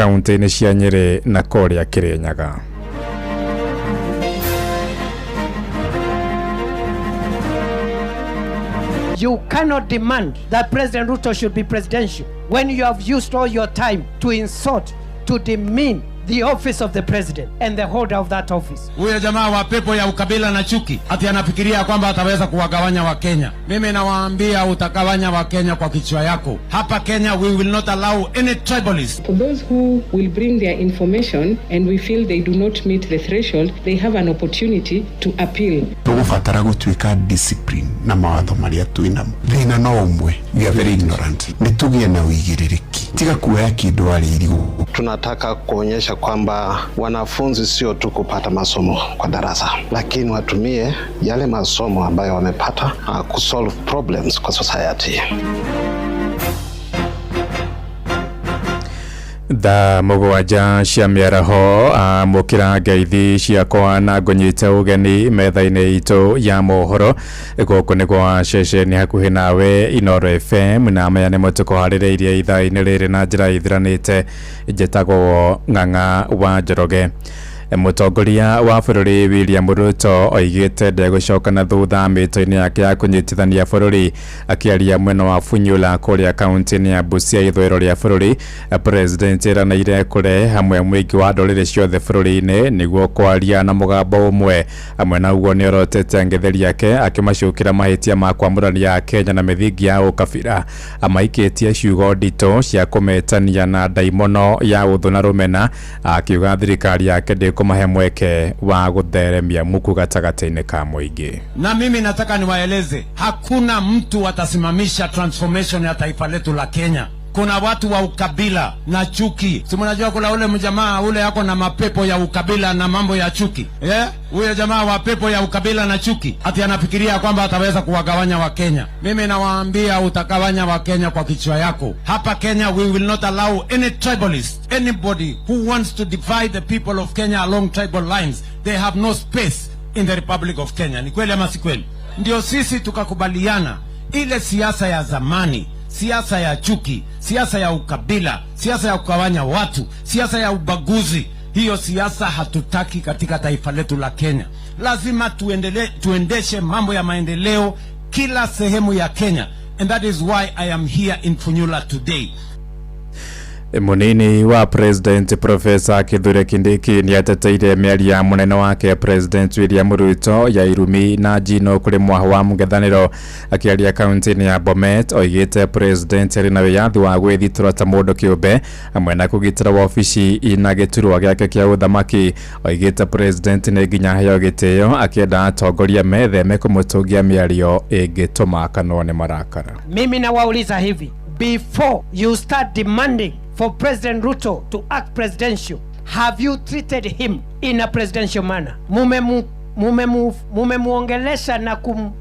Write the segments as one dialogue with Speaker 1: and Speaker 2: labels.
Speaker 1: Kaunti-inĩ cia Nyĩrĩ na kũrĩa Kĩrĩnyaga.
Speaker 2: You cannot demand that President Ruto should be presidential when you have used all your time to insult, to demean the office of the president and the holder of that office.
Speaker 3: Huyo jamaa wa pepo ya ukabila na chuki ati anafikiria kwamba ataweza kuwagawanya Wakenya. Mimi nawaambia utagawanya Wakenya kwa kichwa yako. Hapa Kenya we will not allow any tribalist.
Speaker 4: For those who will bring their information and we feel they do not meet the threshold, they have an opportunity to appeal.
Speaker 5: Tũgũbatara gũtuĩka discipline na mawatho marĩa twĩ namo. Thĩna no ũmwe, we are very ignorant. Nĩ tũgĩe na ũigĩrĩrĩki, tiga kuoya kĩndũ arĩ irigũ.
Speaker 6: Tunataka kuonyesha kwamba wanafunzi sio tu kupata masomo kwa darasa, lakini watumie yale masomo ambayo wamepata kusolve problems kwa society.
Speaker 1: Thaa 7 cia mĩaraho, amũkĩra ngeithi ciakwa na ngũnyite ũgeni metha-inĩ itũ ya mohoro. Gũkũ nĩ gwa ceceni hakuhĩ nawe Inoro FM, na maya nĩmo tũkũharĩrĩirie ithaa-inĩ rĩrĩ na njĩra ithiranĩte. Njĩtagwo Ng'ang'a wa Njoroge. Mũtongoria wa bũrũri William Ruto oigĩte ndegũcoka na thutha mĩto-inĩ yake ya kũnyitithania bũrũri. Akĩaria mwena wa Funyula kũrĩa kaunti-inĩ ya Busia ithũĩro rĩa bũrũri, President eranĩire kũrehe hamwe mũingĩ wa ndũrĩrĩ ciothe bũrũri-inĩ nĩguo kwaria na mũgambo ũmwe. Hamwe na ũguo nĩorotete ang'etheri ake akĩmacukĩra mahĩtia ma kwamũrania Kenya na mĩthingi ya ũkabira. Amaikĩtie ciugo nditũ cia kũmetania na ndaimono ya ũthũ na rũmena, akiuga thirikari yake ndĩkũmahe mweke wa gũtheremia muku gatagatĩ-inĩ ka mũingĩ.
Speaker 3: Na mimi nataka niwaeleze, hakuna mtu atasimamisha transformation ya taifa letu la Kenya. Kuna watu wa ukabila na chuki. Si mnajua kuna ule mjamaa ule ako na mapepo ya ukabila na mambo ya chuki, yeah? Huyo jamaa wa pepo ya ukabila na chuki ati anafikiria kwamba ataweza kuwagawanya Wakenya. Mimi nawaambia utagawanya Wakenya kwa kichwa yako. Hapa Kenya we will not allow any tribalist, anybody who wants to divide the people of Kenya along tribal lines. They have no space in the Republic of Kenya. Ni kweli ama si kweli? Ndio sisi tukakubaliana ile siasa ya zamani, siasa ya chuki, siasa ya ukabila, siasa ya kugawanya watu, siasa ya ubaguzi, hiyo siasa hatutaki katika taifa letu la Kenya. Lazima tuendele, tuendeshe mambo ya maendeleo kila sehemu ya Kenya, and that is why I am here in Funyula today.
Speaker 1: Munini wa President Professor Kithure Kindiki nĩateteire mĩario ya mũnene wake President William Ruto ya irumi na njino kũrĩ mwaho wa mũng'ethanĩro. Akĩaria kaunti-inĩ ya Bomet, oigĩte President arĩ na wĩyathi wa gwĩthitũra ta mũndũ kĩũmbe hamwe na kũgitĩra wabici na gĩturwa gĩake kĩa ũthamaki. Oigĩte President nĩ nginya aheo gĩtĩo, akĩenda atongoria metheme kũmũtũngia mĩario ĩngĩtũma akanwo nĩ marakara.
Speaker 2: Mimi nawauliza hivi, before you start demanding for President Ruto to act presidential, have you treated him in a presidential manner? Mumemuongelesha na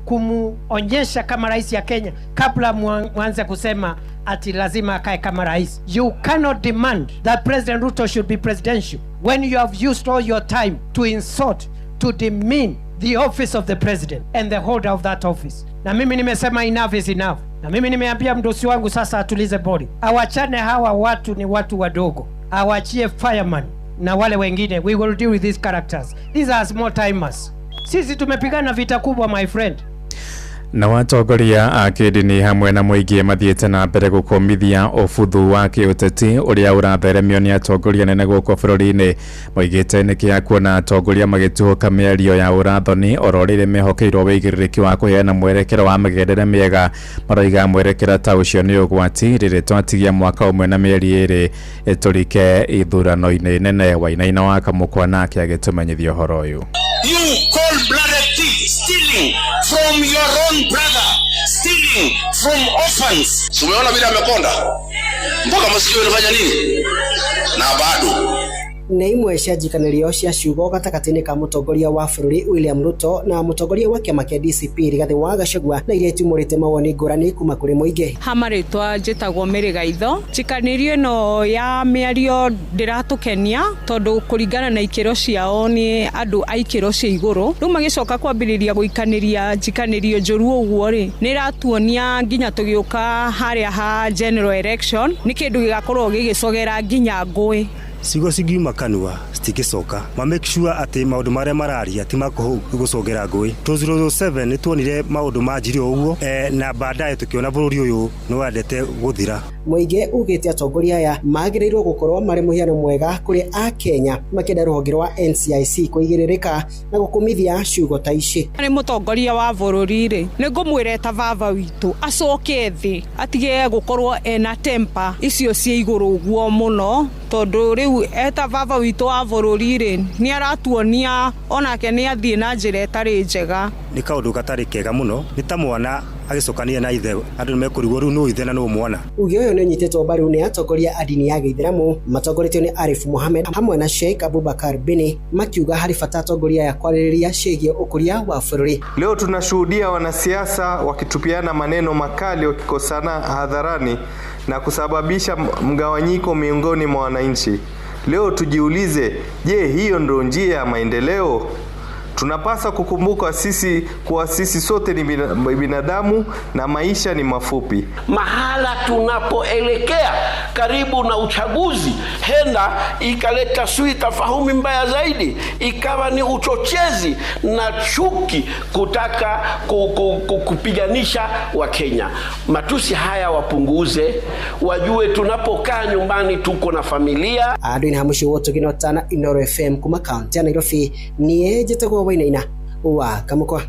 Speaker 2: kumuonyesha kama rais ya Kenya kabla mwanze kusema ati lazima akae kama rais? You cannot demand that President Ruto should be presidential when you have used all your time to insult, to demean the office of the president and the holder of that office. Na mimi nimesema enough is enough. Na mimi nimeambia mdosi wangu sasa atulize bodi, awachane hawa watu, ni watu wadogo, awachie fireman na wale wengine. We will deal with these characters. These are small timers. Sisi tumepigana vita kubwa, my friend.
Speaker 1: Na atongoria a kĩndini hamwe na mũingĩ mathiĩte na mbere gũkũmithia ũbuthu wa kĩũteti ũrĩa ũratheremio nĩ atongoria nene gũkũ bũrũri-inĩ. Moigĩte nĩ kĩa kuona atongoria magĩtuhũka mĩario ya ũrathoni oro rĩrĩ mehokeirwo wĩigĩrĩrĩki wa kũheana mwerekero wa mĩgendere mĩega. Maroiga mwerekera ta ũcio nĩ ũgwati rĩrĩ twatigia mwaka ũmwe na mĩeri 2 tũrike ithurano-inĩ nene. Wainaina wa Kamũkwa nake agĩtũmenyithia ũhoro ũyũ.
Speaker 7: You cold-blooded thief, stealing from your own brother, stealing from orphans.
Speaker 8: Si umeona vile amekonda mpaka masikio inafanya nini? Na bado Nĩ imwe cia njikanĩrio cia ciugo gatagatĩ-inĩ ka mũtongoria wa bũrũri William Ruto na mũtongoria wa kĩama kĩa DCP Rigathĩ wa Gachagua, na iria itumũrĩte mawoni ngũrani kuma kũrĩ mũingĩ.
Speaker 4: Ha marĩtwa njĩtagwo Mary Gaitho. Njikanĩrio ĩno ya mĩario ndĩratũkenia tondũ kũringana na ikĩro ciao nĩ andũ a ikĩro cia igũrũ. Rĩu magĩcoka kwambĩrĩria gũikanĩria njikanĩrio njũru ũguo rĩ, nĩ ĩratuonia nginya tũgĩũka harĩa ha general election nĩ kĩndũ gĩgakorwo gĩgĩcogera nginya ngũĩ.
Speaker 9: Ciugo cingiuma kanua citingĩcoka ma make sure atĩ maũndũ marĩa mararia ti makũgũcongera ngũĩ. 2007 nĩ tuonire maũndũ manjirie ũguo na baadaye tũkĩona bũrũri ũyũ nĩ wendete gũthira.
Speaker 8: Mũingĩ ugĩte atongoria aya magĩrĩirwo gũkorwo marĩ mũhiano mwega kũrĩ Akenya, makĩenda rũhonge rwa NCIC kũigĩrĩrĩka na gũkũmithia ciugo ta ici.
Speaker 4: Nĩ mũtongoria wa bũrũri rĩ, nĩ ngũmwĩra ta baba witũ acoke thĩ, atige gũkorwo ena temper icio cia igũrũ ũguo mũno, tondũ rĩu eta baba witũ wa bũrũri rĩ, nĩ aratuonia onake nĩ athiĩ na njĩra ĩtarĩ njega.
Speaker 9: Nĩ kaũndũ gatarĩ kega mũno, nĩ ta mwana agĩcokania na ithe, andũ nĩmekũrigwo rĩu nũ ithe na nũ mwana.
Speaker 8: Uge ũyũ nĩ ũnyitĩtwo mbaru nĩ atongoria a ndini ya Gĩithĩramu matongoretio nĩ Arif Mohamed hamwe na Sheikh Abubakar Bini, makiuga harĩ bata atongoria aya kwarĩrĩria ciĩgiĩ ũkũria wa bũrũri.
Speaker 10: Leo tunashuhudia wanasiasa wakitupiana maneno makali, wakikosana hadharani na kusababisha mgawanyiko miongoni mwa wananchi. Leo tujiulize, je, hiyo ndio njia ya maendeleo? Tunapaswa kukumbuka sisi kuwa sisi sote ni binadamu na maisha ni mafupi.
Speaker 7: Mahala tunapoelekea karibu na uchaguzi, henda ikaleta sui tafahumi mbaya zaidi, ikawa ni uchochezi na chuki kutaka kupiganisha Wakenya. Matusi haya wapunguze, wajue tunapokaa nyumbani tuko na familia.
Speaker 8: Andũ hamushi wote ginotana Inoro FM kuma kaunti ya Nairobi, niĩ njĩtagwo Wainaina wa Kamukwa.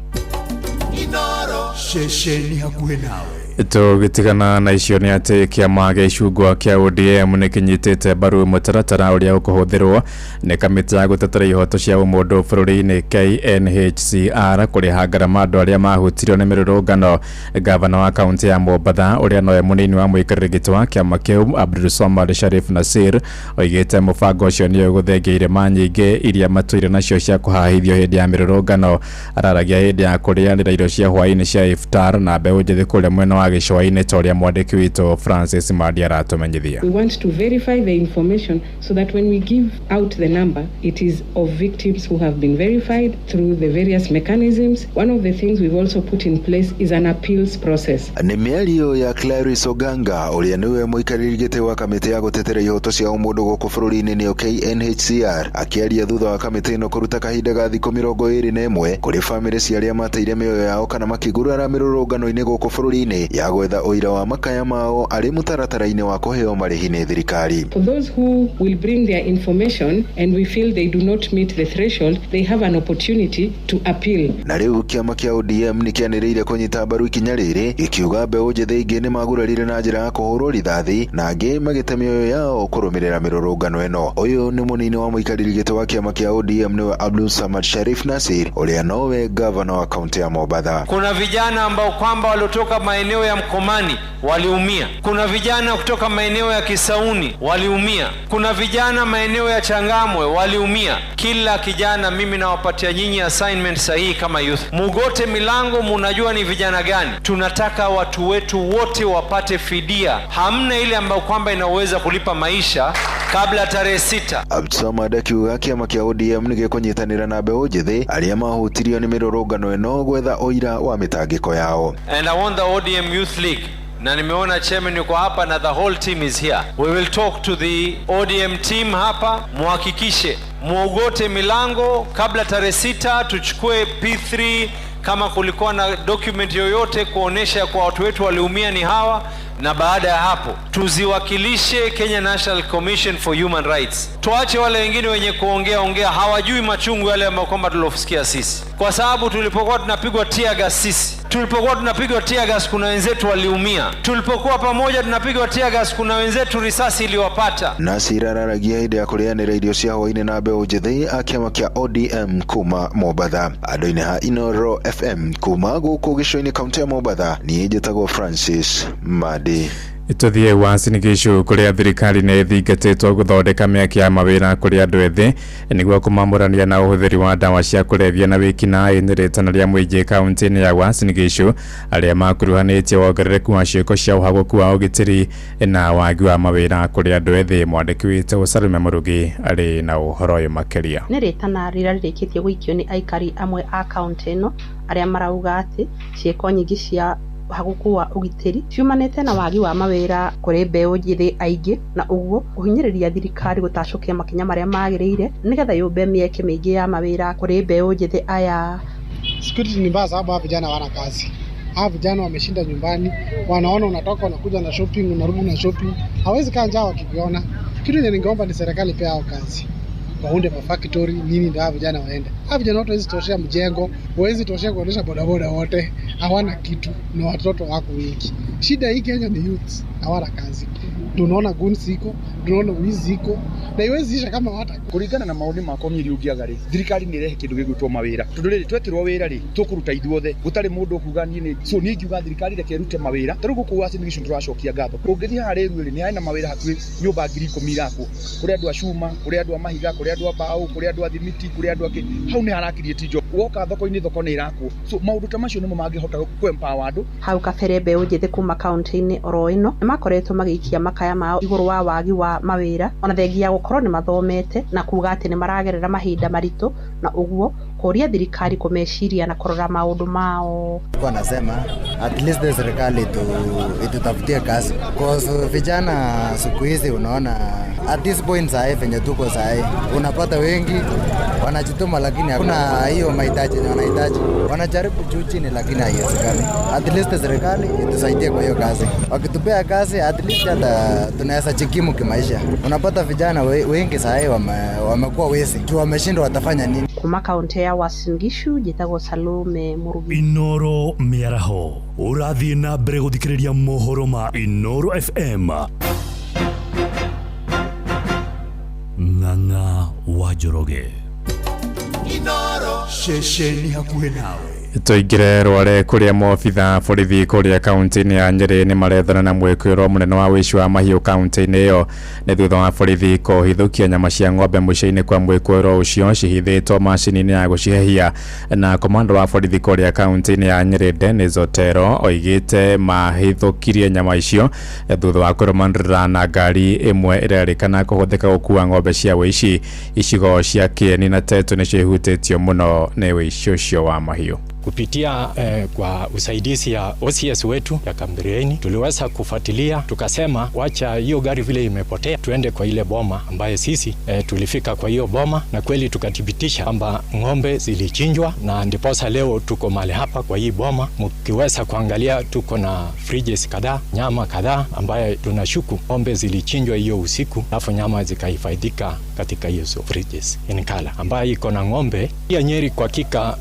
Speaker 11: Inoro ceceni hakuhĩ nawe.
Speaker 1: Tũgĩtigana na icio nĩ atĩ kĩama gĩa icungwa kĩa ODM nĩ kĩnyitĩte mbaru mũtaratara ũrĩa ũkũhũthĩrwo nĩ kamĩtĩ ya gũtetera ihoto cia ũmũndũ bũrũri-inĩ KNHCR kũrĩha ngarama andũ arĩa mahutirio nĩ mĩrũrũngano. Gavana wa kaunti ya Mombatha ũrĩa nowe mũnini wa mũikarĩri gĩtĩ wa kĩama kĩu Abdul Somad Sharif Nasir oigĩte mũbango ũcio nĩ ũgũthengia irema nyingĩ iria matũire nacio cia kũhahithio hĩndĩ ya mĩrũrũngano. Araragia hĩndĩ ya kũrĩanĩra irio cia hwaĩ-inĩ cia iftar na mbeũ njĩthĩ kũrĩa mwena wa gĩcũa-inĩ ta ũrĩa mwandĩki witũ Francis Madi aratumenyithia.
Speaker 4: We want to verify the information so that when we give out the number, it is of victims who have been verified through the various mechanisms. One of the things we've also put in place is an appeals process.
Speaker 12: Nĩ mĩario ya Clarice Oganga ũrĩa nĩwe mũikarĩri gĩtĩ wa kamĩtĩ ya gũtetera ihoto cia ũmũndũ gũkũ bũrũri-inĩ nĩyo KNHCR, akĩaria thutha wa kamĩtĩ ĩno kũruta kahinda ga thikũ 21 kũrĩ bamĩrĩ cia arĩa mateire mĩoyo yao kana makĩgurara mĩrũrũngano-inĩ gũkũ bũrũri-inĩ ya gwetha ũira wa makaya mao arĩ mũtaratara-inĩ wa kũheo marĩhi nĩ thirikari.
Speaker 4: For those who will bring their information and we feel they do not meet the threshold, they have an opportunity to appeal.
Speaker 12: Na rĩu kĩama kĩa ODM nĩ kĩanĩrĩire kũnyita mbaru ikinya rĩrĩ, gĩkiuga mbeũ njĩthĩ ingĩ nĩ magurarire na njĩra ya kũhũrwo rithathi na angĩ magĩte mĩoyo yao kũrũmĩrĩra mĩrũrũngano ĩno. Ũyũ nĩ mũnini wa mũikarĩri gĩtĩ wa kĩama kĩa ODM nĩwe Abdul Samad Sharif Nasir ũrĩa nowe gavana wa kaunti ya Mombatha.
Speaker 13: Kuna vijana ambao kwamba waliotoka maeneo ya Mkomani waliumia, kuna vijana kutoka maeneo ya Kisauni waliumia, kuna vijana maeneo ya Changamwe waliumia. Kila kijana mimi nawapatia nyinyi assignment sahihi kama youth, mugote milango, munajua ni vijana gani. Tunataka watu wetu wote wapate fidia, hamna ile ambayo kwamba inaweza kulipa maisha kabla tarehe 6.
Speaker 12: Abdulsamad akiuga kĩama kĩa ODM nĩ gĩkũnyitanĩra na mbeũ njĩthĩ arĩa mahutirio nĩ mĩrũrũngano ĩno gwetha ũira wa mĩtangĩko yao.
Speaker 13: And I want the ODM Youth League, na nimeona chairman yuko hapa na the whole team is here. We will talk to the ODM team hapa, muhakikishe muogote milango kabla tarehe 6, tuchukue P3 kama kulikuwa na document yoyote kuonesha kwa watu wetu waliumia ni hawa, na baada ya hapo tuziwakilishe Kenya National Commission for Human Rights. Tuache wale wengine wenye kuongea ongea, hawajui machungu yale ambayo kwamba tulosikia sisi, kwa sababu tulipokuwa tunapigwa tear gas sisi, tulipokuwa tunapigwa tear gas kuna wenzetu waliumia, tulipokuwa pamoja tunapigwa tear gas kuna wenzetu risasi iliwapata.
Speaker 12: Nasir araragia hĩndĩ ya kũrĩanĩra irio cia hwaĩ-inĩ na mbeũ njĩthĩ a kĩama kĩa ODM kuma Mombatha. Andũ-inĩ ha Inoro FM kuma gũkũ gĩcũa-inĩ kaunti ya Mombatha, niĩ njĩtagwo Francis Madi.
Speaker 1: Tũthiĩ Uasin Gishu kũrĩa thirikari nĩ ĩthingatĩtwo gũthondeka mĩeke ya mawĩra kũrĩ andũ ethĩ nĩguo kũmamũrania na ũhũthĩri wa ndawa cia kũrebia na wĩkinaĩ. Nĩ rĩtana rĩa mũingĩ kaunti-inĩ ya Uasin Gishu arĩa makuruhanĩtie wongerereku wa ciĩko cia ũhagũku wa ũgitĩri na wagi wa mawĩra kũrĩ andũ ethĩ. Mwandĩki witũ Salome Mũrugi arĩ na ũhoro ũyũ makĩria.
Speaker 14: Nĩ rĩtana rĩrĩa rĩrĩkĩtie gũikio nĩ aikari amwe a kaunti ĩno arĩa marauga atĩ ciĩko nyingĩ cia ũhagũku wa ũgitĩri ciumanĩte na wagi wa mawĩra kũrĩ mbeũ njĩthĩ aingĩ, na ũguo kũhinyĩrĩria thirikari gũtacũkia makinya marĩa magĩrĩire nĩgetha yũmbe mĩeke mĩingĩ ya mawĩra kũrĩ mbeũ njĩthĩ aya.
Speaker 15: Security ni mbaya sababu hawa vijana hawana kazi. Hawa vijana wameshinda nyumbani, wanaona unatoka unakuja na shopping, unarudi na shopping. Hawezi kaa njaa wakiviona. Kitu yenye ningeomba ni serikali pia hao kazi, waunde mafactory nini ndio hawa vijana waende. Hawa vijana wote hawezi toshea mjengo, hawezi toshea kuendesha bodaboda, wote hawana kitu na watoto wako wengi. Shida hii Kenya ni youth hawana kazi. Tunaona guns iko, tunaona wizi iko na iwezi isha kama hata
Speaker 16: Kuringana na maoni makwa niĩ ũngĩaga rĩ, thirikari nĩ ĩrehe kĩndũ gĩgwĩtwo mawĩra, tondũ rĩrĩ twekĩrwo wĩra rĩ, tũkũruta ithuothe, gũtarĩ mũndũ ũkuga niĩ nĩ so. Niĩ ingiuga thirikari reke ĩrute mawĩra. Ta rĩu gũkũ Uasin Gishu tũracokia ngatho, ũngĩthiĩ haha rĩru rĩ, nĩ harĩ na mawĩra hakuhĩ nyũmba 10,000 irakwo, kũrĩ andũ a cuma, kũrĩ andũ a mahiga, kũrĩ andũ a mbaũ, kũrĩ andũ a thimiti, kũrĩ andũ angĩ. Hau nĩ harakiriĩti job. Woka thoko-inĩ, thoko nĩ irakwo. So maũndũ ta macio nĩmo mangĩhota kũ empower andũ.
Speaker 14: Hau kabere mbeũ njĩthĩ kuma kaunti-inĩ oro ĩno nĩ makoretwo magĩikia makaya mao igũrũ wa wagi wa mawĩra, ona thengia ya gũkorwo nĩ mathomete, na kuga atĩ nĩ maragerera mahinda maritũ, na ũguo kũria thirikari kũmeciria na kũrora maũndũ mao.
Speaker 17: Kwa nasema at least the serikali itutafutie kazi, cause vijana siku hizi, unaona at this point sahi venye tuko sahi, unapata wengi wanajituma, lakini hakuna hiyo mahitaji yenye wanahitaji. Wanajaribu juu chini, lakini haiwezekani. At least serikali itusaidie kwa hiyo kazi. Wakitupea kazi, at least hata tunaweza jikimu kimaisha. Unapata vijana wengi sahi wamekuwa wezi juu wameshindwa watafanya nini.
Speaker 14: Kuma kaunti ya Uasin Gishu, njĩtagwo Salome Mũrugi.
Speaker 11: Inoro Mĩaraho, ũrathiĩ na mbere gũthikĩrĩria mohoro ma Inoro FM. Ng'ang'a wa Njoroge. Ceceni hakuhĩ nawe.
Speaker 1: Tũingĩre Rware kũrĩa maobitha borithi kũrĩa kaunti-inĩ ya Nyĩrĩ nĩ marethana na mwĩkũĩrwo mũnene wa wĩici wa mahiũ kaunti-inĩ ĩyo. Nĩ thutha wa borithi kũhithũkia nyama cia ng'ombe mũciĩ-inĩ kwa mwĩkũĩrwo ũcio cihithĩtwo macini-inĩ ya gũcihehia. Na komanda wa borithi kũrĩa kaunti-inĩ ya Nyĩrĩ, Dennis Otero, oigĩte mahithũkirie nyama icio thutha wa kũrũmanĩrĩra na ngari ĩmwe ĩrerĩkana kũhũthĩka gũkua ng'ombe cia wĩici. Icigo cia Kĩeni na Tetu nĩcio ihutĩtio mũno nĩ wĩici ũcio wa mahiũ.
Speaker 18: Kupitia kwa usaidizi ya OCS wetu ya Kambirieni tuliweza kufuatilia, tukasema wacha hiyo gari vile imepotea, tuende kwa ile boma ambaye sisi tulifika kwa hiyo boma na kweli tukathibitisha kwamba ng'ombe zilichinjwa, na ndiposa leo tuko mahali hapa kwa hii boma. Mkiweza kuangalia, tuko na fridges kadhaa, nyama kadhaa ambaye tunashuku ng'ombe zilichinjwa hiyo usiku, alafu nyama zikahifadhika katika hiyo fridges in color ambayo iko na ng'ombe ya Nyeri. Kwa hakika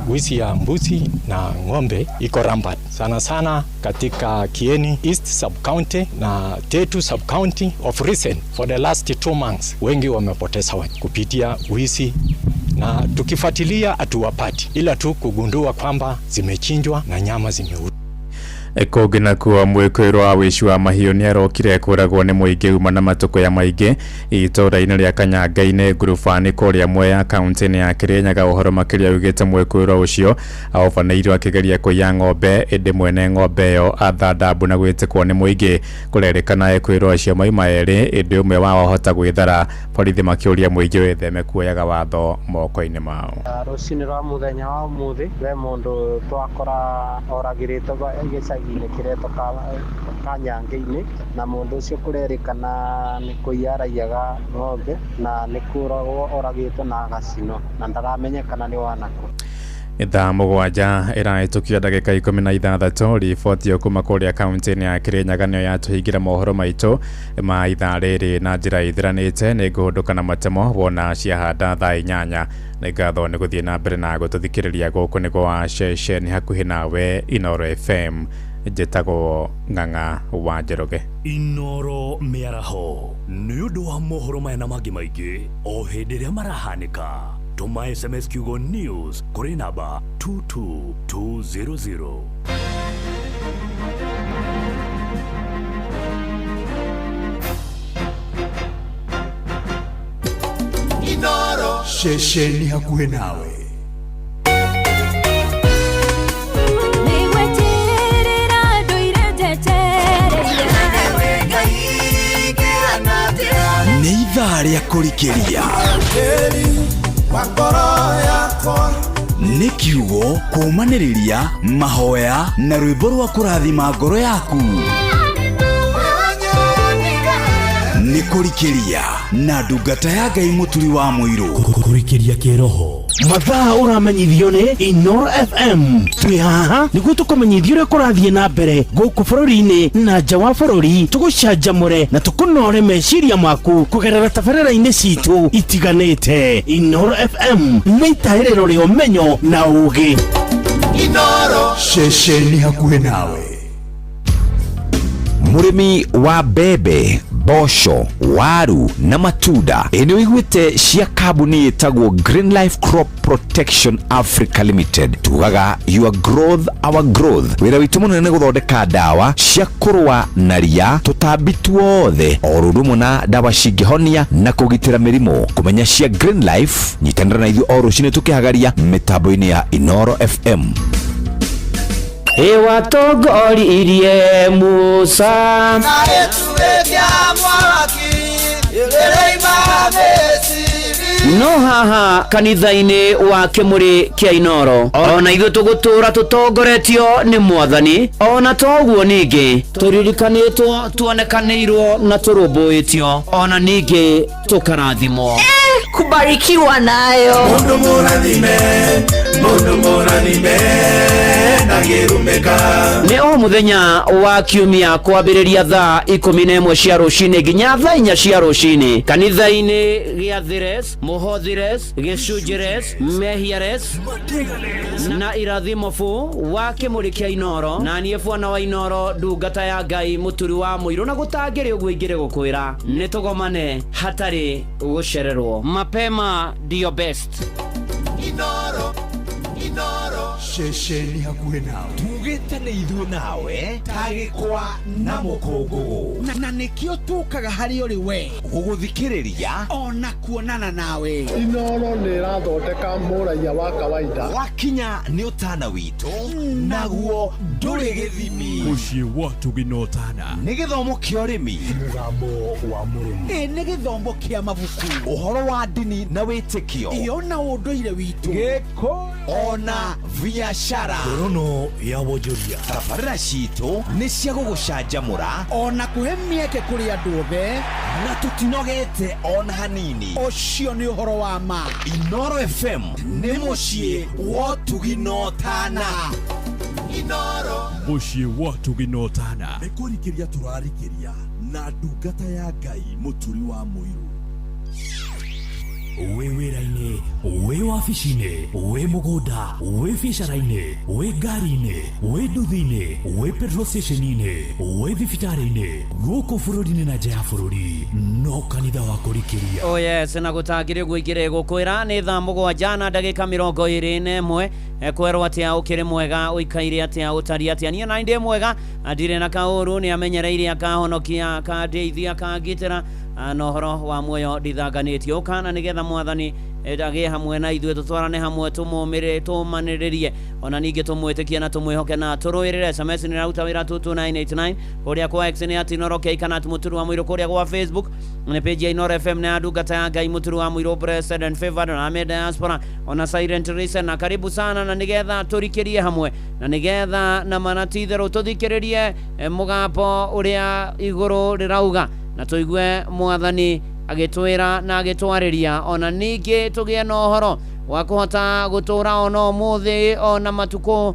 Speaker 18: wizi ya mbuzi na ng'ombe iko rampant sana sana katika Kieni East sub county na Tetu sub county. Of recent, for the last 2 months, wengi wamepoteza kupitia wizi, na tukifuatilia hatuwapati, ila tu kugundua kwamba zimechinjwa na nyama zimeuzwa.
Speaker 1: Kũngĩ nakuo, mwĩkũĩrwo wa wĩici wa mahiũ nĩ arokire kũragwo nĩ mũingĩ uma na matũkũya maingĩ itũũra-inĩ rĩa Kanyanga-inĩ ngurubani kũrĩa Mwea, kaunti-inĩ ya Kĩrĩnyaga. Ũhoro makĩria ugĩte mwĩkũĩrwo ũcio aobanĩirwo akĩgeria kũiya ng'ombe, ĩndĩ mwene ng'ombe ĩyo athandambu na gwĩtĩkwo nĩ mũingĩ. Kũrerĩkana ekwĩrwo acio mauma erĩ, ĩndĩ ũmwe wao ahota gwĩthara. Borithi makĩũria mũingĩ wĩtheme kuoyaga watho moko-inĩ mao.
Speaker 19: Rũcinĩ rwa mũthenya wa ũmũthĩ ve mũndũ twakora oragĩrĩtwo gĩcagi-inĩ kĩretwo Kanyange-inĩ, na mũndũ ũcio kũrerĩkana nĩ kũiya araiyaga ng'ombe na nĩ kũragwo oragĩtwo na agacinwo na ndaramenyekana nĩ wanakũ.
Speaker 1: 7:00 ĩrahĩtũkia ndagĩka 16. Riboti kuma kũrĩa kaunti-inĩ ya Kĩrĩnyaga nĩyo yatũhingĩra mohoro maitũ ma ithaa rĩrĩ na njĩra ĩthiranĩte. Nĩ ngũhũndũka na matemo wona ciahanda thaa 8. Nĩ ngatho nĩ gũthiĩ na mbere na gũtũthikĩrĩria. Gũkũ nĩ gwa ceceni hakuhĩ nawe, Inoro FM. Njĩtagwo Ng'ang'a wa Njoroge.
Speaker 11: Inoro Mĩaraho, nĩ ũndũ wa mohoro maya na mangĩ maingĩ o hĩndĩ ĩrĩa marahanĩka, tũma SMS kiugo NEWS kũrĩ namba 22200. Ceceni hakuhĩ nawe.
Speaker 20: Nĩ ithaa rĩa kũrikĩria. Nĩ kiugo kũũmanĩrĩria mahoya na rwĩmbo rwa kũrathima ngoro yaku. Nĩ kũrikĩria na ndungata ya Ngai Mũturi wa Mũirũ.
Speaker 11: Kũrikĩria kĩroho.
Speaker 21: Mathaa ũramenyithio nĩ Inoro FM. Twĩ haha nĩguo tũkũmenyithie ũrĩa kũrathiĩ na mbere gũkũ bũrũri-inĩ na nja wa bũrũri, tũgũcanjamũre na tũkũnore meciria maku kũgerera tabarĩra-inĩ citũ itiganĩte. Inoro FM nĩ itahĩrĩro rĩa ũmenyo na ũũgĩ.
Speaker 20: Inoro.
Speaker 11: Ceceni hakuhĩ nawe.
Speaker 20: Mũrĩmi wa mbembe, mboco, waru na matunda, ĩ nĩ ũiguĩte cia kambuni ĩtagwo Green Life Crop Protection Africa Limited. Tugaga your growth our growth. Wĩra witũ mũnene nĩ gũthondeka ndawa cia kũrũa na ria, tũtambi tuothe, o ũndũ ũmwe na ndawa cingĩhonia na kũgitĩra mĩrimũ. Kũmenya cia Green Life, nyitanĩra na ithuĩ o rũcinĩ tũkĩhagaria mĩtambo-inĩ ya Inoro FM.
Speaker 22: Ĩwatongoririe Musa no haha kanitha-inĩ wa Kĩmũrĩ kĩa Inoro ona ithuĩ tũgũtũra tũtongoretio nĩ Mwathani, ona toguo ningĩ tũririkanĩtwo, tuonekanĩirwo na tũrũmbũĩtio, ona ningĩ tũkarathimwo.
Speaker 23: Kubarikiwa nayo.
Speaker 24: Mundu mũrathime, mundu mũrathime na gĩrumĩka.
Speaker 22: Nĩ o mũthenya wa kiumia kwambĩrĩria thaa 11 cia rũcinĩ nginya thaa 4 cia rũcinĩ kanitha-inĩ gĩa Thires, Mũhothires, Gĩcunjires, Mehiares na Irathimo fu wa Kĩmũrĩ kĩa Inoro, na niĩ bwana wa Inoro, ndungata ya Ngai Mũturi wa Mũirũ, na gũtangĩrĩ ũguo ingĩrĩ gũkwĩra nĩ tũgomane hatarĩ gũcererwo. Mapema ndio best.
Speaker 20: Inoro, Inoro.
Speaker 11: Ceceni hakuhĩ nawe.
Speaker 20: Tugĩte nĩ ithuĩ nawe ta gĩkwa na mũkũngũgũ,
Speaker 25: na nĩkĩo tũkaga harĩ ũrĩ we
Speaker 20: gũgũthikĩrĩria
Speaker 25: ona kuonana nawe.
Speaker 15: Inoro nĩ ĩrathondeka mũraiya wa kawaida.
Speaker 20: Wakinya nĩ ũtana witũ naguo ndũrĩ gĩthimi.
Speaker 11: Mũciĩ wa tũginotana.
Speaker 20: Nĩ gĩthomo kĩa ũrĩmi,
Speaker 11: mũgambo wa mũrĩmi,
Speaker 25: ĩ nĩ gĩthomo kĩa mabuku,
Speaker 20: ũhoro wa ndini na wĩtĩkio,
Speaker 25: ĩyo na ũndũire witũ,
Speaker 20: gĩkũyũ ona biacara.
Speaker 11: Ngorono ya wonjoria.
Speaker 20: Tabarĩra citũ nĩ cia gũgũcanjamũra
Speaker 25: ona kũhe mĩeke kũrĩ andũ othe,
Speaker 20: na tũtinogete ona hanini.
Speaker 25: Ũcio nĩ ũhoro wa ma.
Speaker 20: Inoro FM nĩ mũciĩ wa ũtugi-na-ũtana. Inoro.
Speaker 11: Mũciĩ wa ũtugi-na-ũtana. Nĩ kũrikĩria tũrarikĩria na ndungata ya Ngai Mũturi wa Mũirũ. Wĩ wĩra-inĩ, wĩ wabici-inĩ, wĩ mũgũnda, wĩ biacara-inĩ, wĩ ngari-inĩ, wĩ nduthi-inĩ, wĩ petrol station-inĩ, wĩ thibitarĩ-inĩ, gũkũ bũrũri-inĩ na nja ya bũrũri, no kanitha wa kũrikĩria.
Speaker 22: Oh yes, na gũtangĩrĩ ũguo ingĩrĩ gũkwĩra nĩ thaa 7 na ndagĩka 21. Kwerwo atĩa, ũkĩrĩ mwega, ũikaire atĩa, ũtariĩ atĩa? Niĩ na ndĩ mwega, ndirĩ na kaũru, nĩ amenyereire akahonokia, akandeithia, akangitĩra, na ũhoro wa muoyo ndithanganĩtio. Ũkana nĩgetha Mwathani agĩe hamwe na ithuĩ, tũtwarane hamwe, tũmũmĩrĩrie, tũmanĩrĩrie, ona ningĩ tũmwĩtĩkie na tũmwĩhoke na tũrũĩrĩre. SMS nĩ ĩraruta wĩra 22989, kũrĩa kwa X nĩ at Inoro K kana at Mũturi wa Mũirũ, kũrĩa gwa Facebook nĩ page ya Inoro FM na ya ndungata ya Ngai Mũturi wa Mũirũ, blessed and favored, na ame diaspora ona silent listener. Na karibu sana, na nĩgetha tũrikĩrie hamwe, na nĩgetha na mana ti itherũ tũthikĩrĩrie mũgambo ũrĩa igũrũ rĩrauga, na tũigue Mwathani agĩtwĩra na agĩtwarĩria, ona ningĩ tũgĩe na ũhoro wa kũhota gũtũra ona ũmũthĩ ona matukũ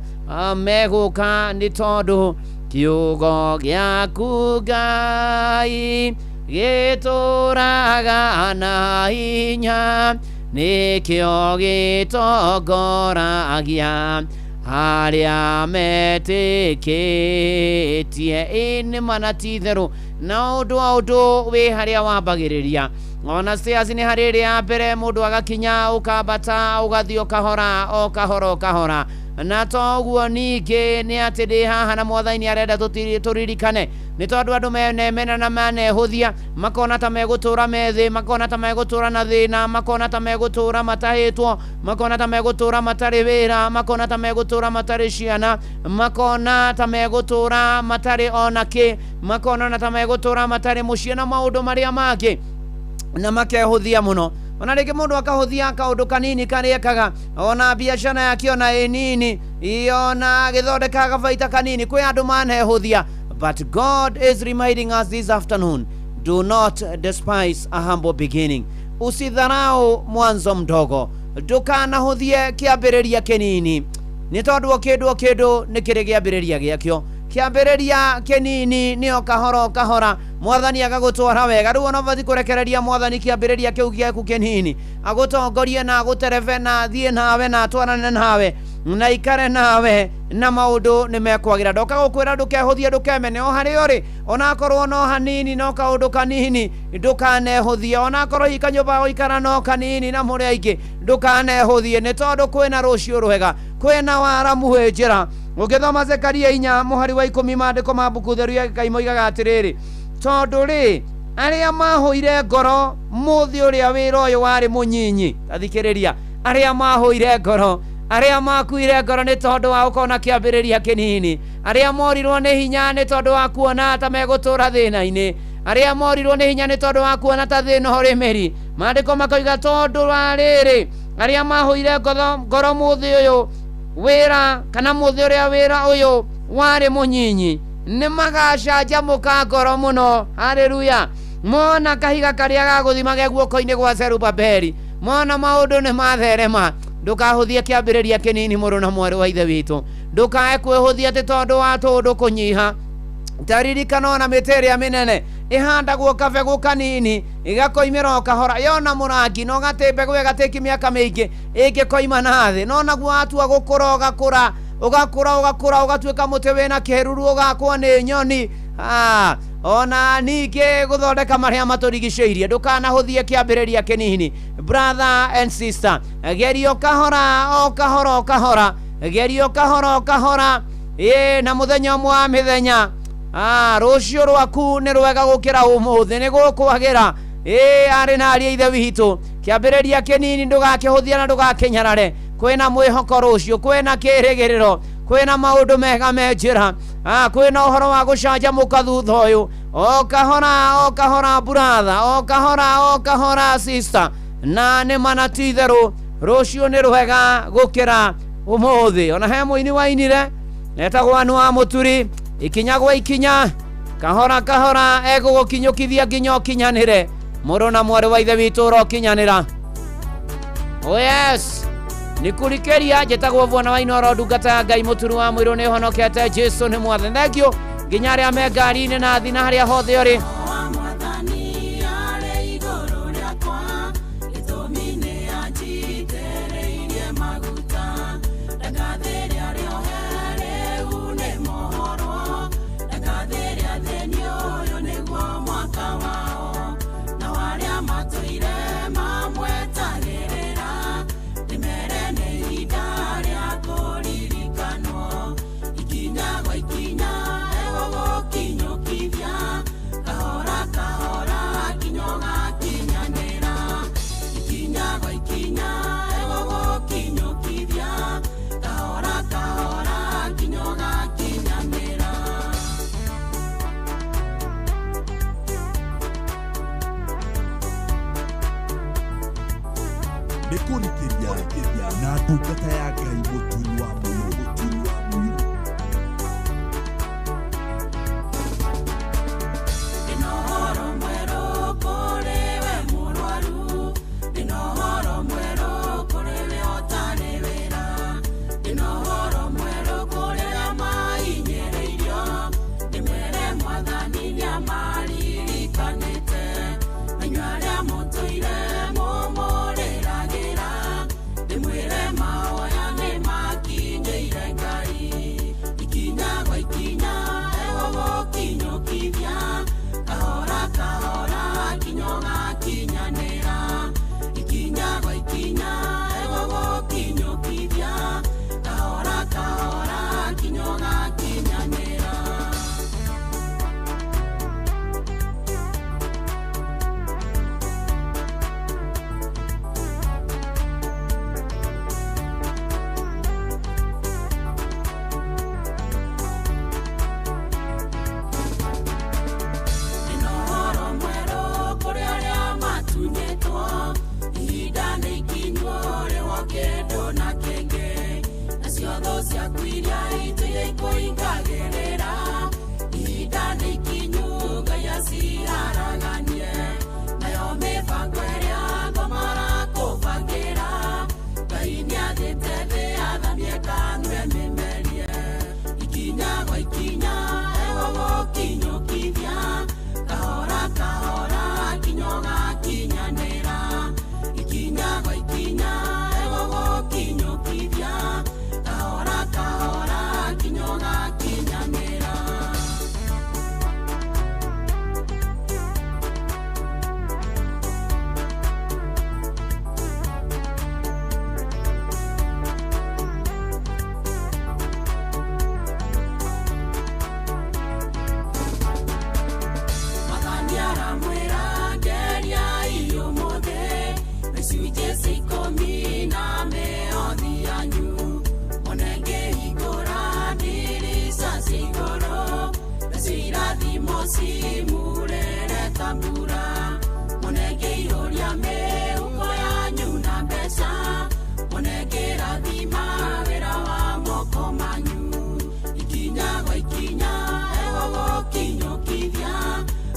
Speaker 22: megũka, nĩ tondũ kiugo gĩaku Ngai gĩtũraga na hinya, nĩkĩo gĩtongoragia harĩa metĩkĩtie. Ĩ nĩ mana ti itherũ, na ũndũ wa ũndũ wĩ harĩa wambagĩrĩria, ona stairs nĩ harĩ ĩrĩa ya mbere mũndũ agakinya, ũkambata, ũgathiĩ o kahora o kahora o kahora, Na toguo ningĩ nĩ atĩ ndĩ haha na mwathani arenda tũririkane nĩ tondũ andũ menemena na manehũthia, makona ta megũtũra methĩ, makona ta megũtũra na thĩna, makona ta megũtũra matahĩtwo, makona ta megũtũra matarĩ wĩra, makona ta megũtũra matarĩ ciana, makona ta megũtũra matarĩ ona kĩ, makona ona ta megũtũra matarĩ mũciĩ na maũndũ marĩa mangĩ, na makehũthia mũno. Ona rĩngĩ mũndũ akahũthia kaũndũ kanini karĩa ekaga, ona biacara yake ona ĩ nini, ona agĩthondekaga baita kanini, kwĩ andũ manehũthia. But God is reminding us this afternoon, do not despise a humble beginning. Usidharau mwanzo mdogo, ndũkanahũthie kĩambĩrĩria kĩnini, nĩ tondũ o kĩndũ o kĩndũ nĩ kĩrĩ kĩambĩrĩria gĩakĩo. Kĩambĩrĩria kĩnini nĩ o kahora o kahora mwathani agagũtwara wega. Rĩu ona ũbatiĩ kũrekereria mwathani kĩambĩrĩria kĩu gĩaku kĩnini, agũtongorie na agũterebe na athiĩ nawe na atwarane nawe na ikare nawe, na maũndũ nĩ mekwagĩra. Ndoka gũkwĩra ndũkehũthie, ndũkemene o harĩa ũrĩ, onakorwo no hanini, no kaũndũ kanini, ndũkanehũthie. Onakorwo hihi kanyũmba gũikara no kanini na mũrĩ aingĩ, ndũkanehũthie, nĩ tondũ kwĩna rũciũ rwega, kwĩna waramu wĩ njĩra. Ũngĩthoma Zekaria 4 mũhari wa 10, maandĩko ma mbuku theru ya Ngai moigaga atĩrĩrĩ, tondũ rĩ arĩa mahũire ngoro mũthĩ ũrĩa wĩra ũyũ warĩ mũnyinyi. Tathikĩrĩria, arĩa mahũire ngoro, arĩa makuire ngoro nĩ tondũ wa gũkorwo na kĩambĩrĩria kĩnini, arĩa morirwo nĩ hinya nĩ tondũ wa kuona ta megũtũra thĩna-inĩ, arĩa morirwo nĩ hinya nĩ tondũ wa kuona ta thĩna ũrĩ mĩri. Maandĩko makoiga tondũ wa rĩrĩ arĩa mahũire ngoro mũthĩ ũyũ wĩra kana mũthĩ ũrĩa wĩra ũyũ warĩ mũnyinyi, nĩ magacanjamũka ngoro mũno. Haleluya! Mona kahiga karĩa gagũthima ge guoko-inĩ gwa Zerubabeli, mona maũndũ nĩ matherema. Ndũkahũthie kĩambĩrĩria kĩnini, mũrũ na mwarĩ wa ithe witũ. Ndũkae kwĩhũthia atĩ tondũ wa tũndũ kũnyiha. Taririkana ona mĩtĩ ĩrĩa mĩnene ĩhandagwo kabegũ kanini ĩgakoimĩra o kahora, yona mũrangi no gatĩ mbegũ ĩgatĩki mĩaka mĩingĩ ĩngĩkoima na thĩ, no naguo watua gũkũra ũgakũra ũgakũra ũgakũra ũgatuĩka mũtĩ wĩna kĩruru, ũgakwo nĩ nyoni. Ona ningĩ gũthondeka marĩa matũrigicĩirie, ndũkanahũthie kĩambĩrĩria kĩnini. Brother and sister, gerio kahora o kahora o kahora, gerio kahora o kahora, ĩ na mũthenya ũmwe wa mĩthenya, rũciũ rwaku nĩ rwega gũkĩra ũmũthĩ, nĩ gũkwagĩra. Ĩ arĩ na ariũ a ithe witũ, kĩambĩrĩria kĩnini ndũgakĩhũthie na ndũgakĩnyarare. Kwĩna mwĩhoko rũciũ, kwĩna kĩrĩgĩrĩro, kwĩna maũndũ mega me njĩra, kwĩna ũhoro wa gũcanjamũka thutha ũyũ. O kahora o kahora brother, o kahora o kahora sister, na nĩ mana ti itherũ rũciũ nĩ rwega gũkĩra ũmũthĩ. Ona he mũini wainire etagwo Anu wa Mũturi, ikinya gwa ikinya, kahora kahora egũgũkinyũkithia nginya ũkinyanĩre. Mũrũ na mwarĩ wa ithe witũ ũrokinyanĩra. Oh yes, nĩkũrikĩria njĩtagwo Bwana wa Inooro, ndungata ya Ngai, mũturu wa mũirũ, nĩ honokete, Jesu nĩ mwathani. Thank you nginya arĩa me ngari-inĩ na thi na harĩa hothe ũrĩ.
Speaker 24: Nĩkũrikĩria na ndungata ya Ngai mũturi wa mũirũ.
Speaker 2: Ndimwire mahoya nĩ makinyĩire. Simurere tambura Munengeihuria mĩhuko yanyu na mbeca Munengĩrathima wĩra wa moko manyu Ikinya gwa ikinya egũgũkinyũkithia